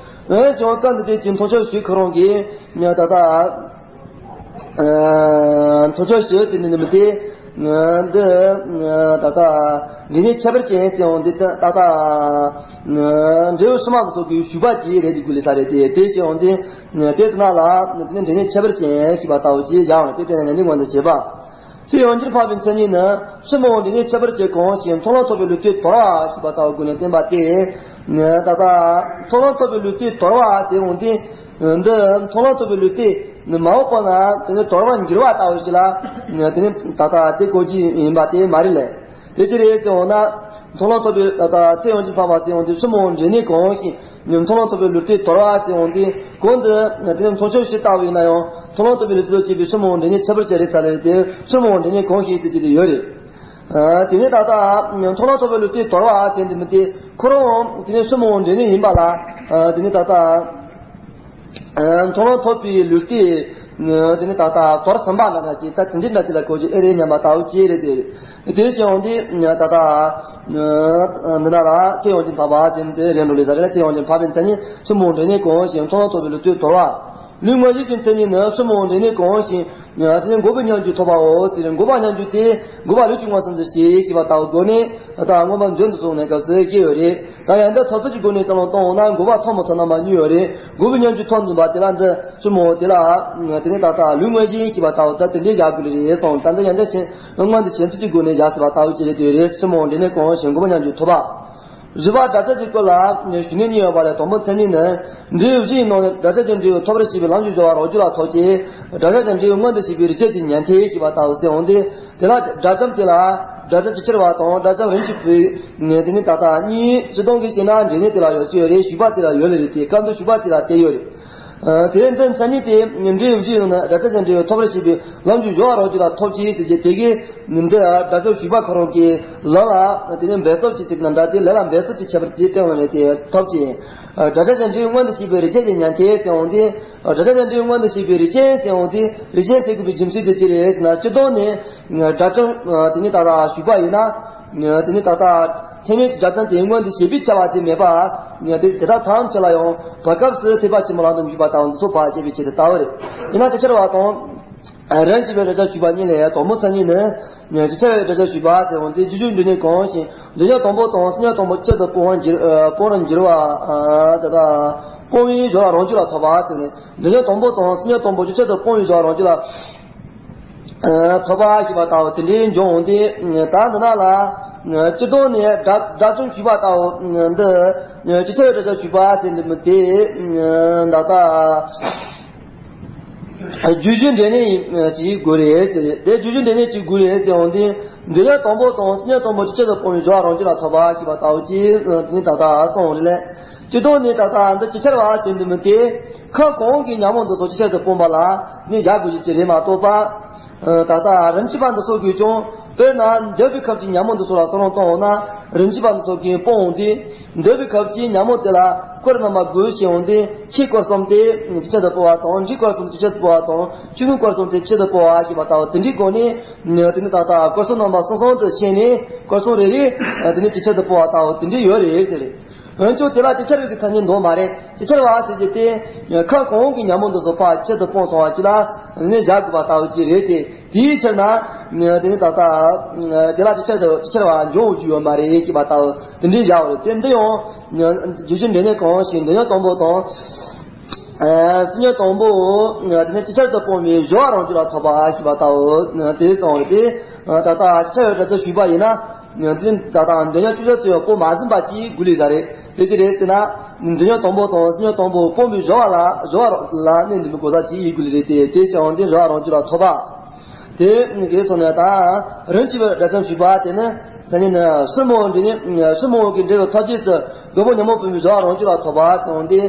འོན་ཀྱང་སྐབས་འདི་དུས་ཀྱི་མཐོང་ཆོས་ཞིག་ཁོ་རང་གིས་ད་ལྟ་མཐོང་ཆོས་ཞིག་ཟེར་ནས་ནི་མི་དེ་འདི་ད་ལྟ་འདི་ནི་ཁྱད་པར་ཅན་ཟེར་འོང་འདི་ད་ལྟ་འབྲས་བུ་ཕྱི་མ་སོགས་ཀྱི་ཞུགས་པ་ཅིག་རེད་དེ་དགོས་ལེ་ས་རེད་དེ། དེ་ཞེས་འོང་འདི་དེ་ལྟ་ན་ལ་འདི་ནི་འདི་ནི་ཁྱད་པར་ཅན་ཞེས་པ་ལྟ་བུ་ཅིག་བཞག་འོང་དེ་དེ་ནི་ཉམས་ལེན་མངོན་དུ་བྱེད་པ། ཚེ་ཡང་ཕྱིར་འཕགས་པའི་མཚན་ཉིད་ནི་ཕྱི་མོ་འདི་ནི་ཁྱད་པར་ཅན་གང་ཞིག་མཐོང་ལམ་ཐོབ་པའི་ལུས་རྟེན་དོར་བ་ཞེས་པ་ལྟ་བུ་སྒོ་ནས་བསྟན་པ་སྟེ། ད་ལྟ་མཐོང་ལམ་ཐོབ་པའི་ལུས་རྟེན་དོར་བ་དེ་འོང་དུས་འདི་མཐོང་ལམ་ཐོབ་པའི་ལུས་རྟེན་ནི་མ་འོངས་པ་ན་དེ་ནི་དོར་བར་འགྱུར་བ་ལྟ་བུ་ཞིག་ལ་དེ་ནི་ད་ལྟ་དེ་གོ་རྒྱུ་ཡིན་པ་དེ་མ་རེད་ལས། དེ་ཅི་རེད་ཟེར་འོང་ན། མཐོང་ལམ་ཐོབ་པའི་ད་ལྟ་ཚེ་ཡང་ཕྱིར་འཕགས་པ་ཟེར་འོང་དུས་ཕྱི་མོ་འབྲས་གནས་གང་ཞིག་མཐོང་ལམ་ཐོབ་པའི་ལུས་རྟེན་དོར་བ་ཟེར་འོང་དུས་གོང་དུ་དེ་ནི་མཐོང་ཆོས་ཞིག་ལྟ་བུ་ཡིན་ན་ཡང་མཐོང་ལམ་ཐོབ་པའི་ལུས་རྟེན་དང་བཅས་པའི་ཕྱི་མོ་འབྲས་གནས་ཁྱད་པར་ཅན་རེད་ཚར་རེད་དེ་ཕྱི་མོ་འབྲས་གནས་གང་ཞིག་དེ་ཅི་དེ་ཡོད་རེད། དེ་ནས་ད་ལྟ་མཐོང་ལམ་ཐོབ་པའི་ལུས་རྟེན་དོར་བ་ཟེར་འདི་མི་དེ་ཁོ་རང་དེ་ནས་ཕྱི་མོ་འབྲས་གནས་ཡིན་པ་ལ་དེ་ནས་ད་ལྟ། མཐོང་ལམ་ཐོབ་པའི་ལུས་རྟེན་དེ་ནི་ད་ལྟ་དོར་ཟིན་པ་འདྲ་འདྲ་ཅིག་ད་དེ་འདྲ་འདྲ་ཅིག་ལ་གོ་རྒྱུ་ཨེ་རེད་སྙམ་པ་ལྟ་བུ་ཅིག་རེད་དེ། དེ་བཞིན་འོང་དུས་ད་ལྟ་འདི་ན་ལ་ཚེ་ཡང་ཕྱིར་འཕགས་པ་ཟེར་དེ་རེད་འགྲོ་ལེ་ས་རེད་ལ། ཚེ་ཡང་ཕྱིར་འཕགས་པའི་མཚན་ཉིད་ཕྱི་མོ་འབྲས་གནས་གང་ཞིག་མཐོང་ལམ་ཐོབ་པའི་ལུས་རྟེན་དོར་བ། ལུས་མངོན་ཞེན་གྱི་མཚན་ཉིད་ནི་ཕྱི་མོ་འབྲས་གནས་གང་ཞིག་དེ་ནི་འགོག་པའི་སྙོམས་འཇུག་ཐོབ་པའོ་ཟེར། འགོག་པ་སྙོམས་འཇུག་དེ་འགོག་པ་ལུས་ཀྱི་མངོན་སུམ་དུ་བྱེད་ཞེས་པ་ལྟ་བུ་སྒོ་ནས་ད་ལྟ་མངོན་པ་མདུན་དུ་སོང་ནས་སྐབས་སུ་སྐྱེ་ཡོད་རེད། ད་ཡང་འདི་ཐོབ་ཚུལ་གྱི་སྒོ་ནས་བསམ་བློ་གཏོང་འོང་ན་འགོག་པ་ཐོབ་མི་ཐོབ་རྣམ་པ་གཉིས་ཡོད་རེད། འགོག་པའི་སྙོམས་འཇུག་ཐོབ་འདུག་པ་དེ་ལ་འདི་ཕྱི་མོ་དེ་ལ་དེ་ནི་ད་ལྟ་ལུས་མངོན་ཞེན་ཞེས་པ་ལྟ་བུ་ད་དེ་འདྲའི་བཞག་དགོས་རེད་གསུངས། ད་ལྟ་ཡང་འདི་ཕྱི་མངོན་དུ་བྱེད་ཚུལ་གྱི་སྒོ་ནས་བཞག་ཟེར་བ་ལྟ་བུ་ཅི་རེད་དེ་རེད། ཕྱི་མོ་འབྲས་གནས་གང་ཞིག་འགོག་པའི་སྙོམས་འཇུག་ཐོབ་པ། རིགས་པ་དྲུག་ཅན་གྱི་སྐོར་ལ་ཞུ་ནས་གཉིས་ཡོད་པ་ལས་དང་པོ་མཚན་ཉིད་ནི། འབྲས་བུ་བཞིའི་ནང་ནས་དྲུག་ཅན་གྱི་འབྲས་བུ་ཐོབ་པར་བྱེད་པའི་ལམ་གྱི་སྦྱོར་བ་རང་རྒྱུད་ལ་ཐོབ་ཅིང་། དྲུག་ཅན་གྱི་འབྲས་བུ་མངོན་དུ་བྱེད་པའི་རིགས་ཆད་ཀྱི་ཉན་ཐོས་ཞེས་པ་ལྟ་བུ་ཟེར་འོང་སྟེ། དེ་ལ་དགྲ་བཅོམ་དེ་ལ་ དགྲ་བཅོམ་ཇི་ཆར་བ་དང་དགྲ་བཅོམ་རིམ་གྱིས་བུ། དེ་ནི་ད་ལྟ་གཉིས་སྤྱི་དོན་གྱི་བཤད་ན་འབྲས་གནས་དེ་ལ་ཡོད་ཀྱི་ཡོད་རེད། བཞུགས་པ་དེ་ལ་ཡོད་ལེ་རེད་དེ། སྐབས་འདིར་བཞུགས་པ་དེ་ལ་བལྟས་ཡོད་རེད། དེ་འདི་མཚན་ཉིད་དེ་འབྲས་བུ་བཞི་ཡོད་ན་དགྲ་བཅོམ་ཅན་འབྲས་བུ་ཐོབ་པར་བྱེད་པའི་ལམ་གྱི་སྦྱོར་བ་རང་རྒྱུད་ལ་ཐོབ་ཅེས་ཟེར་གྱི་དེ་གའི་འདི་དགྲ་བཅོམ་བཞུགས་པ་ཁོ་རང་གི་ལམ་ལ་དེ་ནི་འབད་རྩོལ་གྱི་ཚིག་རྣམ་གྲངས་དེ་ལས་ལ་འབད་རྩོལ་གྱི་ཁྱད་པར་དེ་སྟོན་ལ་ནས་དེ་ཐོབ་ཅེས། དགྲ་བཅོམ་ཅན་འབྲས་བུ་མངོན་དུ་བྱེད་པའི་རིགས་ཅན་གྱི་ཉན་ཐོས་ཟེར་འོང་དེ། དགྲ་བཅོམ་ཅན་འབྲས་བུ་མངོན་དུ་བྱེད་པའི་རིགས་ཅན་ཟེར་འོང་དེ། རིགས་ཅན་ཟེར་དགོས་པའི་རྒྱུ་མཚན་དེ་ཅི་རེད་ཟེར་ན། སྤྱི་དོན་ནི་དགྲ་བཅོམ་དེ་ནི་ད་ལྟ་བཞུགས་པ་ཡིན་ན། དེ་ནི་ད་ལྟ་ཐེག་དམན་གྱི་དགྲ་བཅོམ་དེ་མངོན་དུ་བྱེད་པའི་བྱ་བ་དེ་མེད་པ། དེ་དེ་དག་ཐམས་ཅད་ལ་ཡང་བར་སྐབས་སུ་ཐེག་པ་ཆེན་པོ་ལམ་དུ་འཇུག་པ་དང་འདི་ཚོ་ཕར་བཤད་པའི་ཆེད་དུ་ལྟ་བུ་རེད། ཡིན་ན་དེ་ཕྱིར་བ་དང་། རིམ་གྱིས་པའི་དགྲ་བཅོམ་བཞུགས་པ་གཉིས་ལས་དང་པོ་མཚན་ཉིད་ནི། ཇི་ཆར་བའི་དགྲ་བཅོམ་བཞུགས་པ་ཟེར་འོང་དེ། རྒྱུ་རྒྱུ་འབྲས་གནས་གང་ཞིག་འདོད་ཉོན་དང་པོ་དང་བསམ་ཉོན་དང་པོ་གཅིག་ཏུ་སྤོང་བར་འགྱུར། སྤོང་བར་འགྱུར་བ། ད་ལྟ་སྤོང་བའི་སྦྱོར་བ་རང་རྒྱུད་ལ་ཐོབ་པ་ཟེར་ནས། འདོད་ཉོན་དང་པོ་དང་བསམ་ཉོན་དང་པོ་ཇི་ཆར་དུ་སྤོང་བའི་སྦྱོར་བ་རང་རྒྱུད་ལ་ཐོབ་པ་ཞེས་པ་ལྟ་བུ་དེ་འདྲའི་འབྱུང་འོང་དེ། ད་འདི་ན་ལ་སྤྱི་དོན་ནས་དགྲ་དགྲ་བཅོམ་བཞུགས་པ་ལྟ་བུ་འདི། ཇི་ཆར་བའི་དགྲ་བཅོམ་བཞུགས་པ་ཟེར་འདི་མི་དེ་ད་ལྟ། རྒྱུ་རྒྱུ་འབྲས་གནས་ཅིག་དགོས་རེད་ཟེར། དེ་རྒྱུ་རྒྱུ་འབྲས་གནས་ཅིག་དགོས་རེད་ཟེར་འོང་དུས། འདོད་ཉོན་དང་པོ་དང་བསམ་ཉོན་དང་པོ་ཇི་ཆར་དུ་སྤོང་བའི་སྦྱོར་བ་རང་རྒྱུད་ལ་ཐོབ་པ་ཞེས་པ་ལྟ་བུ་ཅིག་དེ་ནི་ད་ལྟ་གསུངས་རེད་ལས། སྤྱི་དོན་ནི་ད་ལྟ་འདི་ཇི་ཆར་བ་ཟེར་འདི་མི་དེ། ཁམས་གོང་འོག་གི་ཉོན་མོངས་འདི་ཚོ་ཇི་ཆར་དུ་སྤོང་བ་ལ་ནི་བཞག་དགོས་ཀྱི་ཅི་རེད་མ་གཏོགས་པ། ད་ལྟ་རིམ་གྱིས་པ་འདི་ཚོ་གིས་ཀྱང་། དཔེར་ན་འདོད་པའི་ཁམས་ཀྱི་ཉོན་མོངས་འདི་ཚོ་ལ་བསམ་བློ་གཏོང་འོང་ན། རིམ་གྱིས་པ་འདི་ཚོ་གིས་སྤོང་འོང་དུས། འདོད་པའི་ཁམས་ཀྱི་ཉོན་མོངས་དེ་ལ་སྐོར་རྣམ་པ་དགུ་བྱེད་འོང་དུས། ཆོས་སྐོར་གསུམ་དེ་ཇི་ཆར་དུ་སྤོང་བ་དང་། འབྲས་སྐོར་གསུམ་ཇི་ཆར་དུ་སྤོང་བ་དང་། ཆོས་མིན་སྐོར་གསུམ་དེ་ཇི་ཆར་དུ་སྤོང་བ་ཞེས་པ་ལྟ་བུ་དེ་འདྲའི་སྒོ་ནས། དེ་ནི་ད་ལྟ་སྐོར་གསུམ་རྣམ་པ་གསུམ་གསུམ་དུ་ཕྱེ་ནས་སྐོར་གསུམ་རེ་རེ་དེ་ནི་ཇི་ཆར་དུ་སྤོང་བ་ལྟ་བུ་དེ་འདྲའི་ཡོད་རེད་ཟེར། འོན་ཀྱང་དེ་ལ་ཇི་ཆར་བའི་གི་མཚན་ཉིད་འདུག་མ་རེད། ཇི་ཆར་བ་ཟེར་རྒྱུ་དེ། ཁམས་གོང་འོག་གི་ཉོན་མོངས་འདི་ཚོ་ཕར་ཇི་ཆར་དུ་སྤོང་སོང་བ་ཅིག་ལ་ནི་བཞག་དགོས་པ་ལྟ་བུ་ཅིག་རེད་དེ། དེའི་ཕྱིར་ན། དེ་ནི་ད་ལྟ། དེ་ལ་ཇི་ཆར་དུ་ཇི་ཆར་བ་འབྱུང་རྒྱུ་ཡོད་མ་རེད་ཞེས་པ་ལྟ་བུ་དེ་འདྲའི་བཞག་པ་རེད་དེ། འདི་ཡང་། རྒྱུ་རྒྱུ་འབྲས་གནས་གང་ཞིག་འདོད་ཉོན་དང་པོ་དང་། བསམ་ཉོན་དང་པོ། དེ་ནི་ཇི་ཆར་དུ་སྤོང་བའི་སྦྱོར་བ་རང་རྒྱུད་ལ་ཐོབ་པ་ཞེས་པ་ལྟ་བུ་དེ་གསུངས་རེད་དེ། ད་ལྟ་ཇི་ཆར་བའི་དགྲ་བཅོམ་བཞུགས་པ་ཡིན་ན། དེ་ནི་ད་ལྟ་འདོད་ཉོན་བཅུ་གསུམ་ཚོའི་སྤོང་མ་ཟིན་པ་ཅིག་དགོས་ལེ་ཟ་རེད། དེ་ཅི་རེད་ཟེར་ན། འདོད་ཉོན་དང་པོ་དང་བསམ་ཉོན་དང་པོ་སྤོང་བའི་སྦྱོར་བ་ལ་སྦྱོར་བ་ལ་གནས་འདུན་པའི་གོ་ས་ཅིག་ཡིན་དགོས་ལེ་རེད་དེ། དེ་བྱས་འོང་དེ་སྦྱོར་བ་རང་རྒྱུད་ལ་ཐོབ་པ། དེ་གས་སོང་ནས་ད། རིམ་གྱིས་པའི་དགྲ་བཅོམ་བཞུགས་པ་དེ་ནི། མཚན་ཉིད་ནི་ཕྱིར་མི་འོང་འབྲས་གནས། ཕྱིར་མི་འོང་གི་འབྲས་བུ་ཐོབ་རྗེས་སུ་དགའ་སྤོང་ཉོན་མོངས་སྤོང་བའི་སྦྱོར་བ་རང་རྒྱུད་ལ་ཐོབ་པ་ཟེར་འོང་དེ།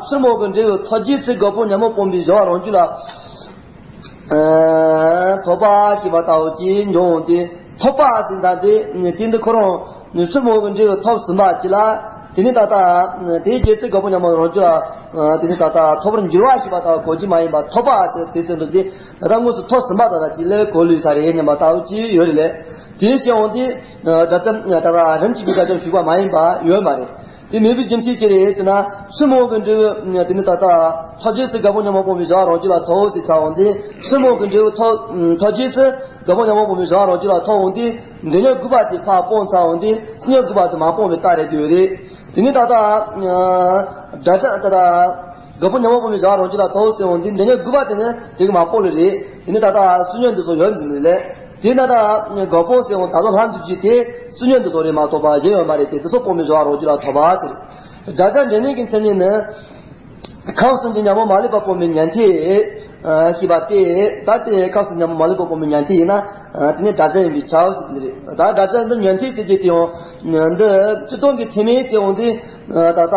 ཕྱིར་མི་འོང་གི་འབྲས་བུ་ཐོབ་རྗེས་སུ་དགའ་སྤོང་ཉོན་མོངས་སྤོང་བའི་སྦྱོར་བ་རང་རྒྱུད་ལ། ཐོབ་པ་ཞེས་པ་ལྟ་བུ་ཅིག་འབྱུང་འོང་དེ། ཐོབ་པ་ཟེར་ད་དེ་དེ་འདི་ཁོ་རང་ཕྱིར་མི་འོང་གི་འབྲས་བུ་ཐོབ་ཟིན་པ་ཅིག་ལ། དེ་ནི་ད་ལྟ་དེའི་རྗེས་སུ་དགའ་སྤོང་ཉོན་མོངས་རང་རྒྱུད་ལ། དེ་ནི་ད་ལྟ་ཐོབ་པར་འགྱུར་བ་ཞེས་པ་ལྟ་བུ་གོ་རྒྱུ་མ་ཡིན་པ། ཐོབ་པ་དེ་དེ་ཚོ་འདི་དེ་ད་ལྟ་དངོས་སུ་ཐོབ་ཟིན་པ་ད་ལྟ་ཅིག་ལས་གོ་ལུས་ས་རེད་སྙམ་པ་ལྟ་བུ་ཅིག་ཡོད་རེད་ལས། དེ་བྱས་འོང་དེ། དགྲ་བཅོམ་ད་ལྟ་རིམ་གྱིས་པའི་དགྲ་བཅོམ་བཞུགས་པ་མ་ཡིན་པ་ཡོད་མ་རེད། དེ་མེད་པའི་རྒྱུ་མཚན་ཅི་རེད་ཟེར་ན། ཕྱིར་མི་འོང་གི་འབྲས་བུ་དེ་ནི་ད་ལྟ་ཐོབ་རྗེས་སུ་དགའ་སྤོང་ཉོན་མོངས་སྤོང་བའི་སྦྱོར་བ་རང་རྒྱུད་ལ་ཐོབ་ཟེར་ཚར་འོང་དེ། ཕྱིར་མི་འོང་གི་འབྲས་བུ་ཐོབ་ཐོབ་རྗེས་སུ་དགའ་སྤོང་ཉོན་མོངས་སྤོང་བའི་སྦྱོར་བ་རང་རྒྱུད་ལ་ཐོབ་འོང་དེ། འདོད་ཉོན་དགུ་པ་དེ་ཕར་སྤོང་ཚར་འོང་དེ། བསམ་ཉོན་དགུ་པ་དེ་མ་སྤོང་བའི་རྟགས་རེད་དེ་ཡོད་རེད། དེ་ནི་ད་ལྟ་དགྲ་བཅོམ་ད་ལྟ་དགའ་སྤོང་ཉོན་མོངས་སྤོང་བའི་སྦྱོར་བ་རང་རྒྱུད་ལ་ཐོབ་ཟེར་འོང་དེ། འདོད་ཉོན་དགུ་པ་དེ་ནི་དེ་གི་མ་སྤོང་ལེ་རེད། དེ་ནི་ད་ལྟ་བསམ་ཉོན་འདི་ཚོ་ཡོད་འདི་ལེ་ལས། དེ་ན་ད་དགའ་སྤོང་ཟེར་འོང་ད་ལྟ་ལྷ་འདུས་ཀྱི་དེ་བསམ་ཉོན་འདི་ཚོ་རེད་མ་གཏོགས་པ་གཞན་ཡོད་མ་རེད་དེ། དེ་ཚོ་སྤོང་བའི་སྦྱོར་བ་རང་རྒྱུད་ལ་ཐོབ་པ་དེ་རེད། དགྲ་བཅོམ་འབྲས་གནས་ཀྱི་མཚན་ཉིད་ནི། ཁམས་གསུམ་གྱི་ཉོན་མོངས་མ་ལུས་པ་སྤོང་བའི་ཉན་ཐོས་ཞེས་པ་སྟེ། ད་དེ་ཁམས་གསུམ་ཉོན་མོངས་མ་ལུས་པ་སྤོང་བའི་ཉན་ཐོས་ཡིན་ན། དེ་ནི་དགྲ་བཅོམ་ཡིན་པས་ཁྱབ་ཟེར་གྱི་རེད། ད་དགྲ་བཅོམ་འདི་ཉན་ཐོས་ཟེར་གྱི་དེ་ཡང་། འདི་སྤྱིར་བཏང་གི་ཐེག་དམན་ཟེར་འོང་དུས། ད་ལྟ་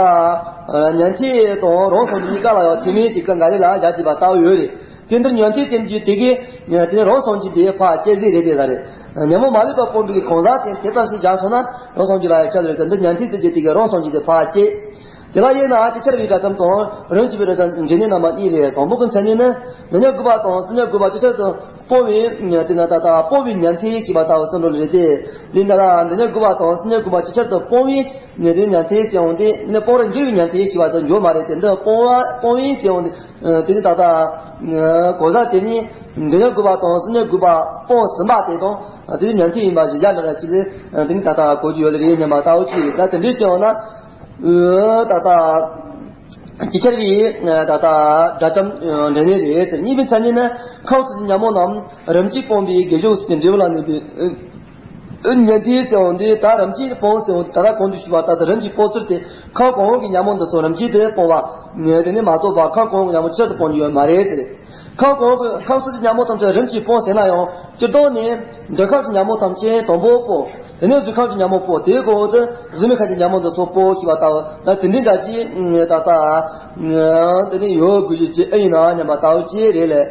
ཉན་ཐོས་དང་རང་སངས་རྒྱས་གཉིས་ཀ་ལ་ཡང་ཐེག་དམན་ཟེར་གྱི་འགའ་རེ་ལ་བཞག་བསྡད་པ་ལྟ་བུ་ཡོད་རེད། དེ་འདིར་ཉན་ཐོས་ཟེར་རྒྱུ་དེ་གིས་དེ་ནི་རང་སངས་རྒྱས་དེ་ཕར་བཅད་ཟིན་རེད་དེ་ལ་རེད། ཉོན་མོངས་མ་ལུས་པ་སྤོང་བའི་གང་ཟག་དེ་དེ་ཙམ་ཞིག་བཞག་སོང་ན་རང་སངས་རྒྱས་ལ་ཡང་ཁྱབ་རེད་དེ། འདིར་ཉན་ཐོས་ཟེར་རྒྱུ་དེ་གིས་རང་སངས་རྒྱས་དེ་ཕར་བཅད། དེ་ལ་དབྱེ་ན་ཇི་ཆར་བའི་དགྲ་བཅོམ་དང་རིམ་གྱིས་པའི་དགྲ་བཅོམ་འབྲས་གནས་རྣམ་པ་གཉིས་རེད། དང་པོ་གི་མཚན་ཉིད་ནི། འདོད་ཉོན་དགུ་པ་དང་བསམ་ཉོན་དགུ་པ་ཇི་ཆར་དུ་སྤོང་བའི་དེ་ན་ད་ལྟ་སྤོང་བའི་ཉན་ཐོས་ཞེས་པ་ལྟ་བུ་གསུངས་འགྲོ་ལེ་རེད་དེ། འདི་ན་ད་འདོད་ཉོན་དགུ་པ་དང་བསམ་ཉོན་དགུ་པ་ཇི་ཆར་དུ་སྤོང་བའི་དེ་ཉན་ཐོས་ཟེར་འོང་དེ། འདི་ནི་སྤོང་བར་འགྱུར་བའི་ཉན་ཐོས་ཞེས་པ་དང་འགྱུར་མ་རེད་དེ། འདི་སྤོང་བ་སྤོང་བའི་ཟེར་འོང་དེ། དེ་ནི་ད་ལྟ་གང་ཟག་དེ་ནི་འདོད་ཉོན་དགུ་པ་དང་བསམ་ཉོན་དགུ་པ་སྤོང་ཟིན་པ་དེ་དང་དེ་ནི་ཉན་ཐོས་ཡིན་པ་གཞི་བཞག་འདྲ་ཅིག་ལས་དེ་ནི་ད་ལྟ་གོ་རྒྱུ་ཡོད་ལེ་རེད་སྙམ་པ་ལྟ་བུ་ཅིག་རེད། ད་དེ་འདྲའི་ཟེར་འོང་ན། ད་ལྟ་ཇི་ཆར་བའི་ད་ལྟ་དགྲ་བཅོམ་འབྲས་གནས་རེད། གཉིས་པའི་མཚན་ཉིད་ནི། ཁམས་གསུམ་གྱི་ཉོན་མོངས་རྣམས་རིམ་གྱིས་སྤོང་བའི་དགེ་སྦྱོར་ཟེར་འབྲས་བུ་ལ་གནས་པའི་ཉན་ཐོས་ཟེར་འོང་དེ། ད་རིམ་གྱིས་སྤོང་ཟེར་འོང་ད་ལྟ་གོང་དུ་ཞུས་པ་ལྟར་དུ་རིམ་གྱིས་སྤོང་ཚུལ་དེ། ཁམས་གོང་འོག་གི་ཉོན་མོངས་འདི་ཚོ་རིམ་གྱིས་དེ་སྤོང་བ་དེ་ནི་མ་གཏོགས་པ་ཁམས་གོང་འོག་གི་ཉོན་མོངས་ཆེད་དུ་སྤོང་རྒྱུ་ཡོད་མ་རེད་ཟེར། ཁམས་གོང་གི་ཁམས་གསུམ་གྱི་ཉོན་མོངས་ཐམས་ཅད་རིམ་གྱིས་སྤོང་ཟེར་ན་ཡང་སྤྱིར་བཏང་ནས་འདོད་ཁམས་ཀྱི་ཉོན་མོངས་ཐམས་ཅད་དང་པོ་སྤོང་། དེ་ནས་གཟུགས་ཁམས་ཀྱི་ཉོན་མོངས་སྤོང་། དེའི་གོང་དུ་གཟུགས་མེད་ཁམས་ཀྱི་ཉོན་མོངས་འདི་ཚོ་སྤོང་ཞེས་པ་ལྟ་བུ་ད་དེ་འདྲའི་འདྲ་ཅིག་ད་ལྟ་དེ་ནས་ཡོད་དགོས་རྒྱུ་ཅིག་ཨེ་ཡིན་ན་སྙམ་པ་ལྟ་བུ་ཅིག་རེད་ལས།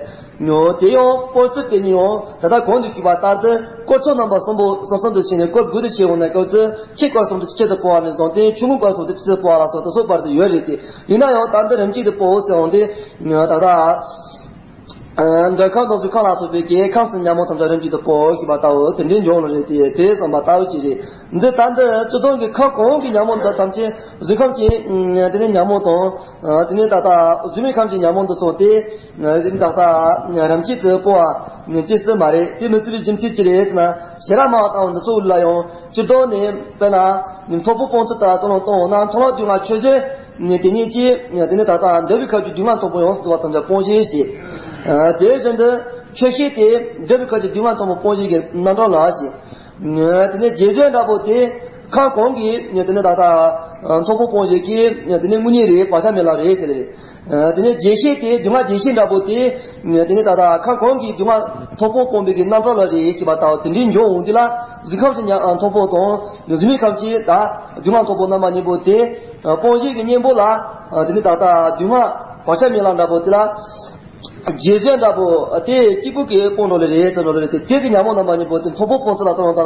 དེ་ཡང་སྤོང་ཚུལ་དེ་ཉིད་ཡང་ད་ལྟ་གོང་དུ་ཞུས་པ་ལྟར་དུ་སྐོར་ཚོགས་རྣམ་པ་གསུམ་པོ་གསུམ་གསུམ་དུ་ཕྱེ་ནས་སྐོར་དགུ་དུ་ཕྱེ་འོང་ན་སྐབས་སུ་ཆོས་སྐོར་གསུམ་དུ་ཆེད་དུ་སྤོང་བ་ནས་བཟུང་སྟེ་ཆོས་མངོན་སྐོར་གསུམ་དུ་ཆེད་དུ་སྤོང་བ་ལ་སོགས་དེ་སོགས་བར་དུ་ཡོད་རེད་དེ། ཡིན་ན་ཡང་ད་ལྟ་རིམ་གྱིས་དུ་སྤོང་ཟེར་འོང་དེ་ད་ལྟ། འདོད་ཁམས་དང་གཟུགས་ཁམས་ལ་སོགས་པའི་གི་ཁམས་གསུམ་ཉོན་མོངས་ཐམས་ཅད་རིམ་གྱིས་དུ་སྤོང་ཞེས་པ་ལྟ་བུ་དེ་འདྲའི་འབྱུང་ལ་རེད་དེ་དེ་ཙམ་པ་ལྟ་བུ་ཅིག་རེད། འདི་ལྟར་འདི་སྤྱིར་བཏང་གི་ཁམས་གོང་གི་ཉོན་མོངས་འདི་ཐམས་ཅད་གཟུགས་ཁམས་ཀྱི་དེ་ནས་ཉོན་མོངས་དང་དེ་ནས་ད་ལྟ་གཟུགས་མེད་ཁམས་ཀྱི་ཉོན་མོངས་འདི་སོགས་ཏེ་དེ་ནས་ད་ལྟ་རིམ་གྱིས་སུ་སྤོང་བ་ཅི་སྲིད་མ་རེད། དེ་མི་སྲིད་པའི་རྒྱུ་མཚན་ཅི་རེད་ཟེར་ན་ཞེ་དྲག་སྨྲ་བ་ལྟ་བུ་འདི་སོགས་ལ་ཡང་སྤྱིར་བཏང་ནས་དཔེར་ན་མཐོང་སྤང་སྤོང་ཚུལ་ལྟར་ཚོགས་ལ་གཏོང་འོང་ན་མཐོང་ལམ་སྡུག་བསྔལ་ཆོས་ཅན། དེ་ཉིད་ཀྱིས་དེ་ནས་ད་ལྟ་འདོད་པའི་ཁམས་ཀྱི་སྡུག་བསྔལ་མཐོང་སྤང་ཡོངས་སུ་རྫོགས་པ་ཐམས་ཅད་སྤོང་བྱེད་ཅེས། དེའི་རྒྱུན་དུ་ཆོས་ཤེས་ཏེ་འདོད་པའི་ཁམས་ཀྱི་སྡུག་བསྔལ་མཐོང་སྤང་སྤོང་བྱེད་ཀྱི་རྣམ་གྲངས་ལ་ཞེས། དེ་ནས་རྗེས་བཟོད་འདྲ་པོ་དེ་ཁམས་གོང་གི་དེ་ནས་ད་ལྟ་མཐོང་སྤང་སྤོང་བྱེད་ཀྱི་དེ་ནས་དངོས་གཉེན་རེད། བག་ཆགས་མེད་ལམ་རེད་ཟེར་རེད། དེ་ནས་རྗེས་ཤེས་དེ་སྡུག་བསྔལ་རྗེས་ཤེས་འདྲ་པོ་དེ་དེ་ནས་ད་ལྟ་ཁམས་གོང་གི་སྡུག་བསྔལ་མཐོང་སྤང་སྤོང་བའི་གི་རྣམ་གྲངས་ལ་རེད་ཞེས་པ་ལྟ་བུ་དེ་འདྲའི་འབྱུང་འོང་དུས་ལ་གཟུགས་ཁམས་ཀྱི་མཐོང་སྤང་དང་གཟུགས་མེད་ཁམས་ཀྱི་ད་སྡུག་བསྔལ་མཐོང་སྤང་རྣམ་པ་གཉིས་པོ་དེ། སྤོང་བྱེད་ཀྱི་གཉེན་པོ་ལ། དེ་ནི་ད་ལྟ་སྡུག་བསྔལ་བག་ཆགས་མེད་ལམ་འདྲ་པོ་དེ་ལ། རྗེས་བཟོད་འདྲ་པོ་དེ་གཅིག་པུ་གིས་སྤོང་འགྲོ་ལེ་རེད་ཟེར་འགྲོ་ལེ་རེད་དེ། དེ་གི་ཉོན་མོངས་རྣམ་པ་གཉིས་པོ་དེ་མཐོང་སྤང་སྤོང་ཚུལ་ལ་ལྟ་བ་ལྟ་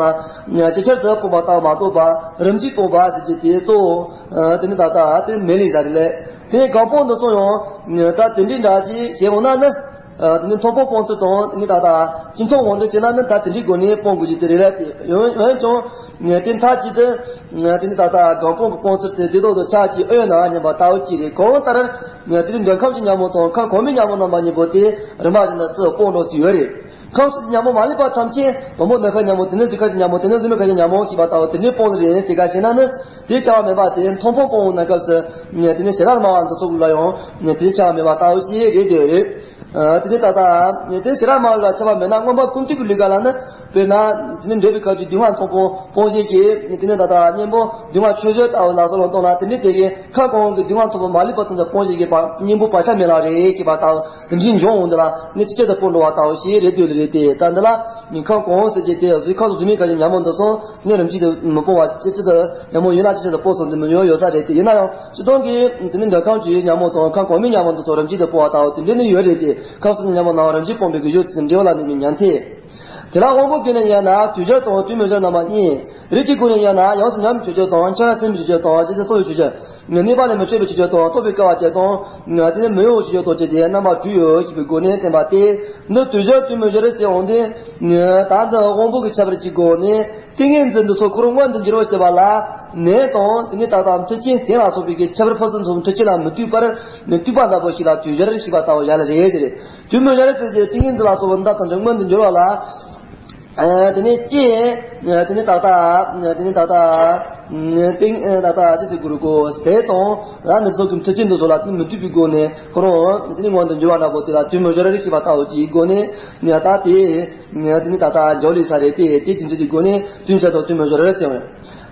ན། ཇེ་ཆེར་དུ་སྤོང་བ་ལྟ་བུ་མ་གཏོགས་པ་རིམ་གྱིས་སྤོང་བ་ཟེར་གྱི་དེ་གཙོ་བོ། དེ་ནི་ད་ལྟ་དེ་མེད་ལེ་ཟ་རེད་ལེ། དེ་ནི་སྒོམ་སྤང་འདི་ཚོ་ཡང་ད་དེ་འདྲའི་འདྲ་ཅིག་བྱེད་འོང་ན་ནི། དེ་ནི་མཐོང་སྤང་སྤོང་ཚུལ་དང་དེ་ནི་ད་ལྟ་སྤྱི་མཐོང་དབང་དུ་བྱས་ན་ནི་ད་དེ་འདྲའི་སྒོ་ནས་སྤོང་དགོས་ཀྱི་དེ་རེད་ལ་དེ་ཡོང་ཡོང་ཀྱང་། དེ་མཐའ་གཅིག་ཏུ། དེ་ནི་ད་ལྟ་སྒོམ་སྤང་གི་སྤོང་ཚུལ་དེ་དེ་དག་ཏུ་ཆགས་ཀྱི་ཨེ་ཡོད་ན་སྙམ་པ་ལྟ་བུ་ཅིག་རེད། གང་ལྟར། དེ་ནི་འདོད་ཁམས་ཀྱི་ཉོན་མོངས་དང་ཁམས་གོང་མའི་ཉོན་མོངས་རྣམ་པ་གཉིས་པོ་དེ་རིམ་པ་བཞིན་དུ་ཚུར་སྤོང་འགྲོ་སྲིད་ཡོད་རེད། ཁམས་གསུམ་གྱི་ཉོན་མོངས་མ་ལུས་པ་ཐམས་ཅད་དང་པོ་འདོད་ཁམས་ཉོན་མོངས་དེ་ནས་གཟུགས་ཁམས་ཀྱི་ཉོན་མོངས་དེ་ནས་གཟུགས་མེད་ཁམས་ཀྱི་ཉོན་མོངས་ཞེས་པ་ལྟ་བུ་དེ་འདྲའི་སྤོང་ལེ་རེད་ཟེར་ག་ཞེ་ན་ནི། དེ་བྱ་བ་མེད་པ་དེ་མཐོང་སྤང་སྤོང་འོང་ན་སྐབས་སུ། དེ་ནི་ཞེ་དྲག་སྨྲ་བ་འདི་ཚོ་ལ་ཡང་། དེ་བྱ་བ་མེད་པ་ལྟ་བུ་ཞིག་རེད་དེ་རེད། དེ་ནི་ད་ལྟ། དེ་ཞེ་དྲག་སྨྲ་བ་ལ་ཁྱབ་པ་མེད་ན་མངོན་པ་ཀུན་བཏུས་ཀྱི་ལུས་ཀ་ལ་ནི། དཔེར་ན། དེ་ནི་འདོད་པའི་ཁམས་ཀྱི་སྡུག་བསྔལ་མཐོང་སྤང་སྤོང་བྱེད་ཀྱི། དེ་ནི་ད་ལྟ་གཉེན་པོ་སྡུག་བསྔལ་ཆོས་བཟོད་ལྟ་བུ་ལ་སོགས་ལ་ལྟོས་ན་དེ་འདྲའི་དེ་གའི་ཁམས་གོང་གི་སྡུག་བསྔལ་མཐོང་སྤང་མ་ལུས་པ་ཐམས་ཅད་སྤོང་བྱེད་ཀྱི་གཉེན་པོ་བག་ཆགས་མེད་ལམ་རེད་ཞེས་པ་ལྟ་བུ་དེ་འདྲའི་འབྱུང་འོང་དེ་ལ་ནི་ཅི་ཆེད་དུ་སྤོང་འགྲོ་བ་ལྟ་བུ་ཞིག་རེད་འདོད་ལེ་རེད་དེ། ད་འདི་ལ་ནི་ཁམས་གོང་ཟེར་གྱི་དེ་གཟུགས་ཁམས་སུ་གཟུགས་མེད་ཁམས་ཀྱི་ཉོན་མོངས་འདི་སོང་ནི་རིམ་གྱིས་དུ་མི་སྤོང་བ་ཅི་ཆེད་དུ་ཉོན་མོངས་ཡོད་ན་ཅི་ཆེད་དུ་སྤོང་སོང་དུ་མི་ཡོང་ཡོད་ས་རེད་དེ། ཡིན་ན་ཡང་སྤྱིར་བཏང་གི་དེ་ནི་འདོད་ཁམས་ཀྱི་ཉོན་མོངས་དང་ཁམས་གོང་མའི་ཉོན་མོངས་འདི་ཚོ་རིམ་གྱིས་དུ་སྤོང་བ་ལྟ་བུ་དེ་འདྲ་ནི་ཡོད་རེད་དེ། ཁམས་གསུམ་གྱི་ཉོན་མོངས་རྣམས་རིམ་གྱིས་སྤོང་བའི་གི་ཡུལ་དེ་འབྲས་བུ་ལ་གནས་པའི་ཉན་ཐོས། དེ་ལ་དབང་པོ་དགེ་བསྙེན་ཡོད་ན་དུས་སྦྱོར་དང་དུས་མི་སྦྱོར་རྣམ་པ་གཉིས། རིགས་ཀྱི་སྒོ་ནས་ཡོད་ན་ཡོངས་སུ་ཉམས་པའི་ཆོས་སྦྱོར་དང་ཁྱོད་རང་ཚིམ་པའི་ཆོས་སྦྱོར་དང་རྗེས་སུ་སོར་བའི་ཆོས་སྦྱོར། གནས་པ་ལས་མི་འཕྲོད་པའི་ཆོས་སྦྱོར་དང་རྟོགས་པའི་སྐལ་བ་བཅས་དང་། དེ་ནས་མི་གཡོ་བའི་ཆོས་སྦྱོར་དང་བཅས་ཏེ་རྣམ་པ་དྲུག་ཡོད་ཅེས་པའི་སྒོ་ནས་བསྟན་པ་སྟེ། འདི་དུས་སྦྱོར་དུས་མི་སྦྱོར་ཟེར་འོང་དུས། ད་འདི་དབང་པོ་གི་ཁྱད་པར་གྱི་སྒོ་ནས་ཏིང་ངེ་འཛིན་འདི་ཚོ་ཁོ་རང་མངོན་དུ་འགྱུར་བར་བྱེད་པ་ལ་ནད་དང་དེ་ནས་ད་ལྟ་མཐུ་ཆེན་ཟས་ལ་སོགས་པའི་གི་ཁྱད་པར་ཕུན་སུམ་ཚོགས་མཐུ་ཆེན་ལ་མི་ལྟོས་པར་ལྟོས་པ་ལྟ་བུ་ཞིག་ལ་དུས་སྦྱོར་ཞེས་པ་ལྟ་བུ་ཡ་ལ་རེད་དེ་རེད། དུས་མི་སྦྱོར་ཟེར་གྱི་ཏིང་ངེ་འཛིན་ལ་སོགས་པ་འདི་དང་འདྲ་མངོན་དུ་འགྱུར་བ་ལ། དེ་ནས་ཀྱེ། དེ་ནས་ད་ལྟ། དེ་ནས་ད་ལྟ། ཏིང་ད་ལྟ་ཅི་ཟེར་དགོས་རུ་གོ་ཟས་དང་ལ་ནི་སོགས་ཀྱི་མཐུ་ཆེན་འདི་ཚོ་ལ་དེ་མི་ལྟོས་པའི་སྒོ་ནས་ཁོ་རང་དེ་ནས་མངོན་དུ་འགྱུར་བ་འདྲ་པོ་དེ་ལ་དུས་མི་སྦྱོར་རེ་ཞེས་པ་ལྟ་བུ་ཅིག་སྒོ་ནས་ད་དེ། དེ་ནས་ད་ལྟ་འཇོག་ལས་ས་རེད་དེ་དེ་ཅི་འདྲ་ཅིག་སྒོ་ནས་དུས་མཚན་དང་དུས་མི་སྦྱོར་རེ་ཟེར་བས།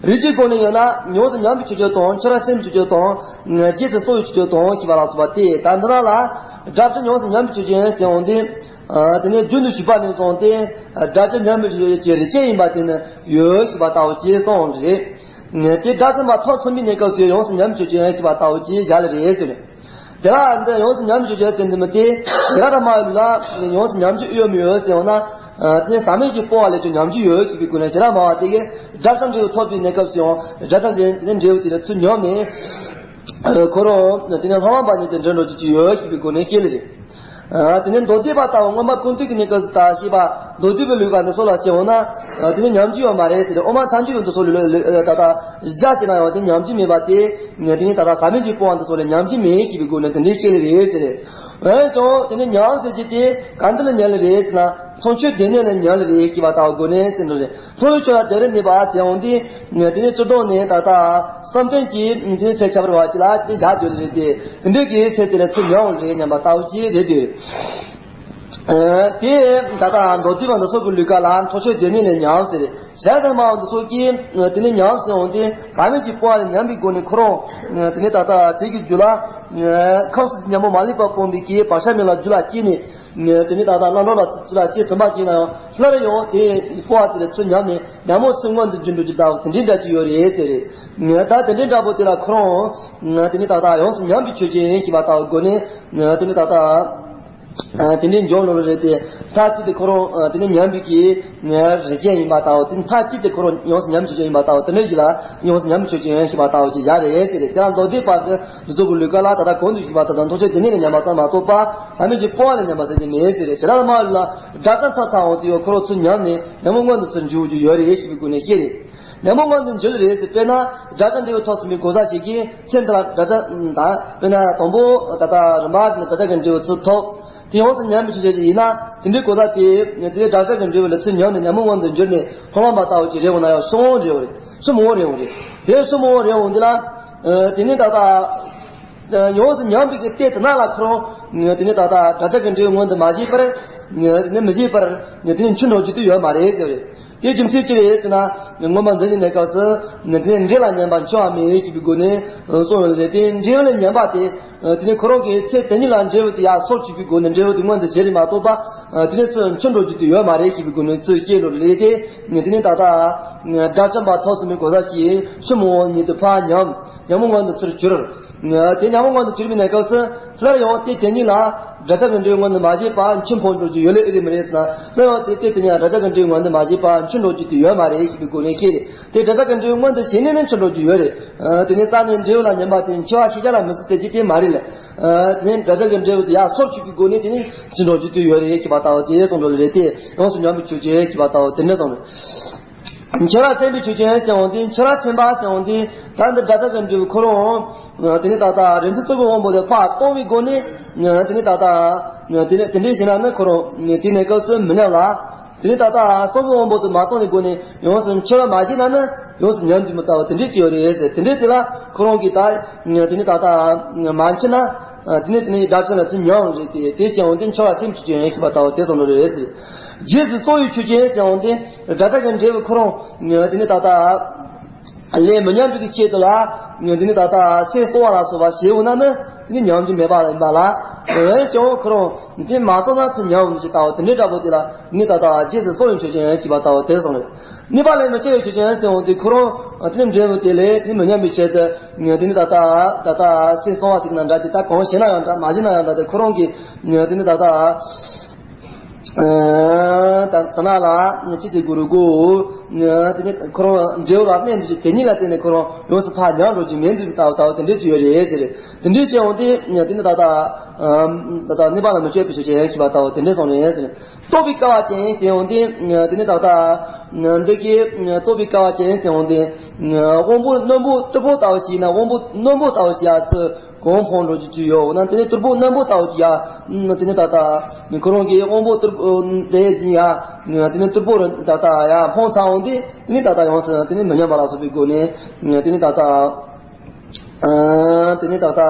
རིགས་ཀྱི་སྒོ་ནས་ཡོད་ན་ཡོངས་སུ་ཉམས་པའི་ཆོས་སྦྱོར་དང་ཁྱོད་རང་སེམས་ཀྱི་ཆོས་སྦྱོར་དང་། རྗེས་སུ་སོར་བའི་ཆོས་སྦྱོར་དང་ཞེས་པ་ལ་སོགས་པ་སྟེ། ད་འདི་དག་ལ་སྒྲ་བཅུ་ཉམས་སུ་ཉམས་པའི་ཆོས་ཅན་ཟེར་འོང་སྟེ། དེ་ནས་རྒྱུན་དུ་ཞུགས་པ་ནས་བཟུང་སྟེ། སྒྲ་བཅུ་ཉམས་པའི་ཆོས་ཅན་གྱི་རིགས་ཅན་ཡིན་པ་དེ་ནི་ཡོད་ཞེས་པ་ལྟ་བུ་ཅིག་གསུངས་རེད། དེ་སྒྲ་གསུམ་པ་ཐོག་མཚན་མའི་གནས་སྐབས་སུ་ཡོངས་སུ་ཉམས་པའི་ཆོས་ཅན་ཞེས་པ་ལྟ་བུ་ཅིག་བཞག་ལེ་རེད་ཟེར། དེ་ལ་འདི་ཡོངས་སུ་ཉམས་པའི་ཆོས་ཅན་ཟེར་འདི་མི་སྟེ། ཞེ་དྲག་ཏུ་སྨྲ་བའི་ལུགས་ལ་ཡོངས་སུ་ཉམས་རྒྱུ་ཡོད་མི་ཡོད་ཟེར་འོང་ན། དེ་ནི་ཟག་མེད་ཀྱི་སྤོང་བ་ལས་ཀྱང་ཉམས་རྒྱུ་ཡོད་ཞེས་པའི་སྒོ་ནས་ཞེ་དྲག་སྨྲ་བ་དེ་གིས་སྒྲ་གསུམ་འབྲས་བུ་ཐོབ་པའི་གནས་སྐབས་སུ་ཡང་སྒྲ་གསུམ་ཅན་དེ་ནི་འབྲས་བུ་དེ་ལ་ཚུར་ཉམས་ནས། ཁོ་རང་དེ་ནི་ལྷག་མ་པ་ཉིད་དུ་འདྲེན་འགྲོ་རྒྱུ་ཅིག་ཡོད་ཞེས་པའི་སྒོ་ནས་བཤད་ལེ་རེད། དེ་ནི་མདོ་སྡེ་པ་ལྟ་བུ་མངོན་པ་ཀུན་བཏུས་ཀྱི་གནས་སྐབས་སུ་ད་ཞེས་པ་མདོ་སྡེ་པའི་ལུགས་ཀ་འདི་སོགས་ལ་བཤད་འོང་ན། དེ་ནི་ཉམས་རྒྱུ་ཡོད་མ་རེད་དེ་རེད། དབུ་མ་ཐལ་འགྱུར་བ་འདི་སོགས་ལ་ད་ལྟ་བཞག་བྱས་ན་ཡང་དེ་ཉམས་རྒྱུ་མེད་པ་དེ། དེ་ནི་ད་ལྟ་ཟག་མེད་ཀྱི་སྤོང་བ་འདི་སོགས་ལ་ཉམས་རྒྱུ་མེད་ཞེས་པའི་སྒོ་ནས་དེ་འདྲའི་བཤད་ལེ་རེད་དེ་རེད། འོན་ཀྱང་དེ་ནི་ཉམས་ཟེར་གྱི་དེ་ག་འདི་ལ་ཉམས་ལེ་རེད་ཟེར་ན། མཐོང་ཆོས་སྡེ་སྣོད་ལ་ཉམས་ལེ་རེད་ཞེས་པ་ལྟ་བུ་སྒོ་ནས་ཟེར་འགྲོ་རེད། མཐོང་བའི་ཆོས་ལ་དེ་རུ་གནས་པ་ཟེར་འོང་དུས། དེ་ནི་སྤྱིར་བཏང་ནས་ད་ལྟ་བསམ་གཏན་གྱི་དེ་ནི་ཚེ་ཁྱད་པར་བ་ཅིག་ལ་དེ་བཞག་སྡོད་ལེ་རེད་དེ། དེ་འདྲའི་གི་ཚེ་དེ་ལ་ཚུར་ཉམས་རེད་སྙམ་པ་ལྟ་བུ་ཅིག་རེད་དེ། དེ་ད་ལྟ་མདོ་སྡེ་པ་འདི་སོགས་ཀྱི་ལུགས་ཀ་ལ་མཐོང་ཆོས་སྡེ་སྣོད་ལ་ཉམས་ཟེར་རེད། ཞལ་དང་སྨྲ་བ་འདི་སོགས་ཀྱིས་དེ་ནི་ཉམས་ཟེར་འོང་དུས་ཟག་མེད་ཀྱི་སྤོང་བ་ལ་ཉམས་པའི་སྒོ་ནས་ཁོ་རང་དེ་ནི་ད་ལྟ་དེ་གི་རྒྱུད་ལ། ཁམས་གསུམ་གྱི་ཉོན་མོངས་མ་ལུས་པ་སྤོང་བའི་གི་བག་ཆགས་མེད་ལ་རྒྱུད་ལ་སྐྱེས་ནས། དེ་ནས་ད་ལྟ་བླང་དོར་ལ་རྒྱུད་ལ་སྐྱེས་ཟིན་པ་ཅིག་ན་ཡང་སླར་ཡང་དེ་སྤོ་བ་དེ་ལ་ཚུར་ཉམས་ནས་ཉོན་མོངས་ཚུར་མངོན་དུ་འགྱུར་འགྲོ་རྒྱུ་ལྟ་བུ་དེ་འདྲའི་འདྲ་ཅིག་ཡོད་རེད་ཟེར་རེད། ད་དེ་འདྲའི་འདྲ་པོ་དེ་ལ་ཁོ་རང་དེ་ནས་ད་ལྟ་ཡོངས་སུ་ཉམས་པའི་ཆོས་ཅན་ཞེས་པ་ལྟ་བུ་སྒོ་ནས་དེ་ནས་ད་ལྟ། ཨ་དེ་འདྲའི་འཇོག་ལོ་རེད་དེ། མཐའ་གཅིག་ཏུ་ཁོ་རང་ཨ་དེ་ནི་ཉམས་པའི་གི་རིགས་ཅན་ཡིན་པ་ལྟ་བུ། དེ་མཐའ་གཅིག་ཏུ་ཁོ་རང་ཡོངས་སུ་ཉམས་ཆོས་ཅན་ཡིན་པ་ལྟ་བུ། དེ་འདྲའི་གི་ལ་ཡོངས་སུ་ཉམས་ཆོས་ཅན་ཞེས་པ་ལྟ་བུ་ཅིག་བཞག་རེད་ཟེར་རེད། དེ་ལ་མདོ་སྡེ་པ་དེ་རིགས་ཚོགས་ཀྱི་ལུས་ཀ་ལ་ད་ལྟ་གོང་དུ་ཞུས་པ་ལྟར་དང་ཐོག་ཆོས་དེ་ཉིད་ལ་ཉམས་པ་ཙམ་མ་གཏོགས་པ་ལྷ་མིན་གྱི་སྤོང་བ་ལ་ཉམས་པ་ཟེར་གྱི་མེད་ཟེར་རེད། ཞེ་དྲག་ལ་མ་ལུས་ལ་དགྲ་བཅོམ་ཚར་ཚར་འོང་དུས་ཡོད་ཁོ་རང་ཚུར་ཉམས་ནས་ཉོན་མོངས་མངོན་དུ་ཚུར་འགྱུར་རྒྱུ་ཡོད་རེད་ཞེས་པའི་སྒོ་ནས་བཤད་རེད། ཉོན་མོངས་མངོན་དུ་འགྱུར་རེད་ཟེར། དཔེར་ན་དགྲ་བཅོམ་འབྲས་བུ་ཐོབ་ཟིན་པའི་གོ་ས་ཞིག་གིས་ཚེ་འདི་ལ་དགྲ་བཅོམ་དང་། དཔེར་ན་དང་པོ་ད་ལྟ་རིམ་པ་དེ་ནས་དགྲ་བཅོམ་གྱི་འབྲས་བུ་ཚུར་ཐོབ། དེ་ཡོངས་སུ་ཉམས་པའི་ཆོས་ཅན་ཞིག་ཡིན་ན་དེ་འདྲའི་གོ་ས་དེ་དེ་དགྲ་བཅོམ་གྱི་འབྲས་བུ་ལ་ཚུར་ཉམས་ནས་ཉོན་མོངས་མངོན་དུ་འགྱུར་ནས་ཕོངས་པ་མ་ལྟ་བུ་ཅིག་རེ་འོང་ན་ཡང་ཤུགས་མང་རེ་འོང་རེད། ཤུགས་མང་རེ་འོང་རེད། དེ་ཤུགས་མང་རེ་འོང་དེ་ལ་དེ་ནས་ད་ལྟ། ཡོངས་སུ་ཉམས་པའི་གི་ལྟས་དེ་ན་ལ་ཁོ་རང་དེ་ནས་ད་ལྟ་དགྲ་བཅོམ་གྱི་འབྲས་བུ་མངོན་དུ་མ་བྱས་པར། དེ་ནས་མི་བྱེད་པར་དེ་ནས་འཆི་འགྲོ་རྒྱུ་དེ་ཡོད་མ་རེད་ཟེར་བ་རེད། དེའི་རྒྱུ་མཚན་ཅི་རེད་ཟེར་ན། སྔོན་མ་འཛམ་གླིང་ནས་སྐབས་སུ་དེ་ནས་འབྲས་ལ་ཉམས་པ་འཆི་བ་མེད་ཞེས་པའི་སྒོ་ནས་གསུངས་ཡོད་རེད། དེ་འབྲས་ལ་ཉམས་པ་དེ་དེ་ནས་ཁོ་རང་གི་ཚེ་དེ་ཉིད་ལ་འབྲས་བུ་དེ་ཡར་སོར་ཆུད་པའི་སྒོ་ནས་འབྲས་བུ་དེ་མངོན་དུ་བྱེད་རེད་མ་གཏོགས་པ། དེ་ནས་ཚུར་འཆི་འགྲོ་རྒྱུ་དེ་ཡོད་མ་རེད་ཞེས་པའི་སྒོ་ནས་ཚུར་བཤད་ལོ་རེད་དེ། དེ་ནས་ད་ལྟ་དགྲ་བཅོམ་པ་ཐོབ་ཟིན་པའི་གོ་ས་ཞིག་ཤུགས་མང་བོ་ཉིད་དུ་ཕར་ཉམས། ཉོན་མོངས་མངོན་དུ་ཚུར་གྱུར། དེ་ཉོན་མོངས་མངོན་དུ་གྱུར་པའི་གནས་སྐབས་སུ་སླར་ཡང་དེ་དེ་ཉིད་ལ་དགྲ་བཅོམ་གྱི་འབྲས་བུ་མངོན་དུ་མ་བྱས་པར་འཆི་འཕོ་འགྲོ་རྒྱུ་ཡོད་ལེ་ཨེ་རེད་མ་རེད་ན། སླར་ཡང་དེ་དེ་དེ་ཉིད་ལ་དགྲ་བཅོམ་གྱི་འབྲས་བུ་མངོན་དུ་མ་བྱས་པར་འཆི་འགྲོ་རྒྱུ་དེ་ཡོད་མ་རེད་ཞེས་པའི་སྒོ་ནས་བཤད། དེ་དགྲ་བཅོམ་གྱི་འབྲས་བུ་མངོན་དུ་བྱས་ནས་ནི་འཆི་འགྲོ་རྒྱུ་ཡོད་རེད། དེ་ནས་རྩ་ནས་འབྲས་བུ་ལ་ཉམས་པ་དེ་འཆི་བ་ཤེས་བྱ་ལ་མི་སྲིད་དེ་ཅི་སྟེ་མ་རེད་ལ། དེ་ནས་དགྲ་བཅོམ་གྱི་འབྲས་བུ་དེ་ཡར་སོར་ཆུད་པའི་སྒོ་ནས་དེ་ནས་འཆི་འགྲོ་རྒྱུ་དེ་ཡོད་རེད་ཞེས་པ་ལྟ་བུ་དེ་གསུངས་འགྲོ་ལེ་རེད་དེ། ཡོངས་སུ་ཉམས་པའི་ཆོས་ཅན་ཞེས་པ་ལྟ་བུ་དེ་འདྲ་གསུངས་རེད། འཆི་བ་ཚིམ་པའི་ཆོས་ཅན་ཟེར་འོང་དུས། འཆི་བ་ཚིམ་པ་ཟེར་འོང་དུས་ད་འདི་དགྲ་བཅོམ་གྱི་འབྲས་བུ་ཁོ་རང་དེ་ནས་ད་ལྟ་རིག་འཛིན་སྟོབས་ཀྱི་དབང་པོ་དེ་ཕར་གཏོང་བའི་སྒོ་ནས་དེ་ནས་ད་ལྟ་དེ་ནས་དེ་འདྲའི་བྱས་ན་ནི་ཁོ་རང་དེ་ནས་སྐབས་སུ་མི་ཉམས་ལ། དེ་ནས་ད་ལྟ་སྟོབས་ཀྱི་དབང་པོ་དེ་མ་གཏོང་བའི་སྒོ་ནས་ཡོངས་སུ་འཆི་བ་མ་བྱས་ན་ནི་ཡོངས་སུ་ཉམས་རྒྱུ་མི་ལྟ་བུ་དེ་འདྲའི་ཅིག་ཡོད་རེད་ཟེར། དེ་འདྲའི་དེ་ལ་ཁོ་རང་གིས་ད་དེ་ནས་ད་ལྟ་མ་འཆི་ན། དེ་ནས་དེ་ནས་དགྲ་བཅོམ་ལ་ཚུར་ཉམས་རེད་དེ། དེ་བྱས་འོང་དུས་འཆི་བ་ཚིམ་པའི་ཆོས་ཅན་ཞེས་པ་ལྟ་བུ་དེ་གསུངས་འགྲོ་རེད་ཟེར། རྗེས་སུ་གསོ་བའི་ཆོས་ཅན་ཟེར་འོང་དུས། དགྲ་བཅོམ་གྱི་འབྲས་བུ་ཁོ་རང་དེ་ནས་ད་ལྟ་ལས་མི་ཉམས་རྒྱུ་གི་ཆེད་དུ་ལ་དེ་ནས་ད་ལྟ་ཚེ་གསོ་བ་ལ་སོགས་པ་བྱེད་འོང་ན་ནི་དེ་ནི་ཉམས་རྒྱུ་མེད་པ་ཡིན་པ་ལ། འོན་ཀྱང་ཁོ་རང་དེ་མ་གཏོགས་ན་ཚུར་ཉམས་འོང་ཞེས་ལྟ་བུ་དེ་འདྲའི་འདྲ་པོ་དེ་ལ་དེ་ནས་ད་ལྟ་རྗེས་སུ་གསོ་བའི་ཆོས་ཅན་ཞེས་པ་ལྟ་བུ་དེ་གསུངས་རེད། གནས་པ་ལས་མི་སྐྱེ་བའི་ཆོས་ཅན་ཟེར་འོང་དུས་ཁོ་རང་དེ་ནི་འབྲས་བུ་དེ་ལས་དེ་མི་ཉམས་པའི་ཆེད་དུ་དེ་ནི་ད་ལྟ་ད་ལྟ་ཚེ་གསོ་བ་ཟེར་ན་འདྲ་དེ་ད་གང་བྱས་ན་ཡང་འདྲ་མ་བྱས་ན་ཡང་འདྲ་དེ་ཁོ་རང་གིས་དེ་ནི་ད་ལྟ། ད་ད་ན་ལ་ཅི་ཟེར་དགོས་རུ་གོ། དེ་ནས་ཁོ་རང་འབྲས་བུ་ལ་གནས་འདུག་ཅེས་དེ་ཉིད་ལ་བརྟེན་ནས་ཁོ་རང་ཡོངས་སུ་ཕར་ཉམས་འགྲོ་རྒྱུ་མེད་འདུག་ལྟ་བུ་ལྟ་བུ་དེ་འདྲས་ཅིག་ཡོད་རེད་ཟེར། དེ་འདྲས་བཤད་འོང་དུས་དེ་ནི་ད་ལྟ་ད་ལྟ་གནས་པ་ལ་མི་སྐྱེ་བའི་ཆོས་ཅན་ཞེས་པ་ལྟ་བུ་དེ་འདྲས་གསུངས་རེད་ཟེར། རྟོགས་པའི་སྐལ་བ་ཅན་ཟེར་འོང་དུས་དེ་ནི་ད་ལྟ་འདི་གི་རྟོགས་པའི་སྐལ་བ་ཅན་ཟེར་འོང་དུས་དབང་པོ་རྣོན་པོ་རྟུལ་པོ་ལྟ་བུ་ཞིག་ན་དབང་པོ་རྣོན་པོ་ལྟ་བུ་ཞིག་ཡ་ཚུལ། གོང་འཕང་འགྲོ་རྒྱུ་ཅིག་ཡོད་འོ་ན། དེ་ནས་རྟུལ་པོ་རྣོན་པོ་ལྟ་བུ་ཅིག་ཡ། དེ་ནས་ད་ལྟ་ཁོ་རང་གི་དབང་པོ་རྟུལ་པོ་དེ་ཅིག་ཡ། དེ་ནས་རྟུལ་པོ་རུ་ད་ལྟ་ཡ་འཕངས་ཚར་འོང་དུས། དེ་ནས་ད་ལྟ་ཡོངས་སུ་དེ་ནས་མི་ཉམས་པ་ལ་སོགས་པའི་སྒོ་ནས། དེ་ནས་ད་ལྟ། དེ་ནས་ད་ལྟ།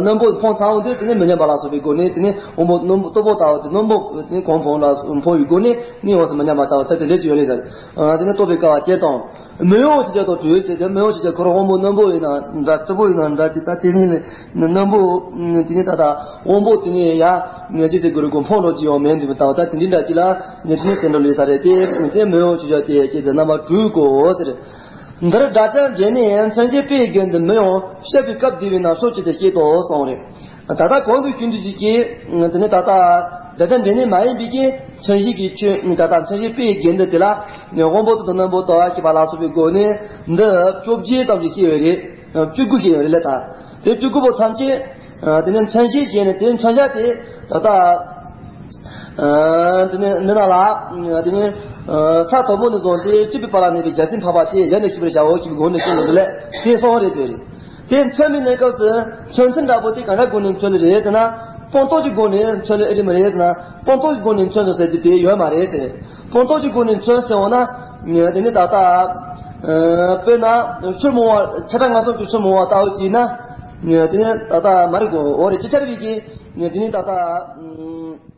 རྣོན་པོ་འཕངས་ཚར་འོང་དུས། དེ་ནས་མི་ཉམས་པ་ལ་སོགས་པའི་སྒོ་ནས། དེ་ནས་དབང་པོ་རྣོན་པོ་རྟུལ་པོ་ལྟ་བུ་དེ་རྣོན་པོ་དེ་ནས་གོང་འཕང་ལ་འཕང་བའི་སྒོ་ནས་ནི་ཡོངས་སུ་མི་ཉམས་པ་ལྟ་བུ་དེ་དེ་འདྲས་ཅིག་ཡོད་ལེ་ཟེར། དེ་ནས་རྟོགས་པའི་སྐལ་བ་ཅན་དང་། མི་གཡོ་བའི་ཆོས་ཅན་དང་བྲལ་བའི་ཚེ། དེ་མི་གཡོ་བའི་ཆོས་ཅན་ཁོ་རང་དབང་པོ་རྣོན་པོ་ཡིན་ན་འདྲ། རྟུལ་པོ་ཡིན་ན་འདྲ། དེ་ལྟ་དེ་ཉིད་ནི་རྣོན་པོ། དེ་ནས་ད་ལྟ་དབང་པོ་དེ་ནས་ཡ། ཅི་ཟེར་དགོས་རེད་གོ། འཕངས་འགྲོ་རྒྱུ་ཡང་མེད་འདུག་ལྟ་བུ་ད་དེ་འདྲའི་འདྲ་ཅིག་ལ་ནི་དེ་ནས་བསྟན་འགྲོ་ལེ་ས་རེད་དེ། དེ་མི་གཡོ་བའི་ཆོས་ཅན་དེ་ཅི་ཟེར་རྣམ་པ་དྲུག་གོ་ཟེར། འདིར་དགྲ་བཅོམ་འབྲས་ནི་མཚོན་བྱེད་དཔེ་ཡི་རྒྱན་དུ་མི་ཡོང་། བཤད་པའི་སྐབས་འདི་བས་ན་ཕྱོགས་གཅིག་ཏུ་བཤད་དོ་གསུངས་རེད། ད་ལྟ་གོང་དུ་ཞུས་དུས་ཀྱི་དེ་ནི་ད་ལྟ་དགྲ་བཅོམ་འབྲས་ནི་མ་ཡིན་པའི་གི་མཚོན་བྱེད་ཀྱི་ཆོས། ད་ལྟ་མཚོན་བྱེད་དཔེ་ཡི་རྒྱན་དུ་དེ་ལ་དབང་པོ་རྟུལ་པོ་རྣོན་པོ་ལྟ་བུ་ཞེས་པ་ལ་སོགས་པའི་སྒོ་ནས་འདི་བཅོ་བརྒྱད་ཙམ་ཞིག་བཤད་ཡོད་རེད། བཅུ་དགུ་བཤད་ཡོད་རེད་ལ། ད་དེ་བཅུ་དགུ་པོ་ཐམས་ཅད་དེ་ནི་མཚོན་བྱེད་བྱས་ནས། དེ་མཚོན་བྱ་དེ་ད་ལྟ་དེ་ནི་འདི་ན་ལ་དེ་ནི་ས་དང་པོ་ནས་བཟུང་སྟེ་བཅུ་པའི་བར་ལ་གནས་པའི་རྒྱལ་སྲས་འཕགས་པ་དེ་གཞན་དུ་ཤེས་པར་བྱའོ་ཞེས་པའི་སྒོ་ནས་གསུངས་ཡོད་ལ། དེ་གསུངས་རེད་དེ་རེད། དེ་མཚོན་པའི་གནས་སྐབས་སུ་མཚོན་ཚུལ་འདྲ་པོ་དེ་ག་འདྲ་སྒོ་ནས་མཚོན་ནི་རེད་ཟེར་ན། སྤངས་རྟོགས་ཀྱི་སྒོ་ནས་མཚོན་ནི་ཨེ་རེད་མ་རེད་ཟེར་ན། སྤངས་རྟོགས་ཀྱི་སྒོ་ནས་མཚོན་ཟེར་རྒྱུ་དེ་ཡོད་མ་རེད་ཟེར། སྤངས་རྟོགས་ཀྱི་སྒོ་ནས་མཚོན་ཟེར་འོང་ན། དེ་ནི་ད་ལྟ་དཔེར་ན་ཕྱིར་མི་འོང་བ། ཆ་འདྲ་ངན་སོང་གི་ཕྱིར་མི་འོང་བ་ལྟ་བུ་ཅིག་ན། དེ་ནི་ད་ལྟ་མ་རེད་གོ། འོ་རེད། ཅིག་ཆར་བའི་གི་དེ་ནི་ད་ལྟ།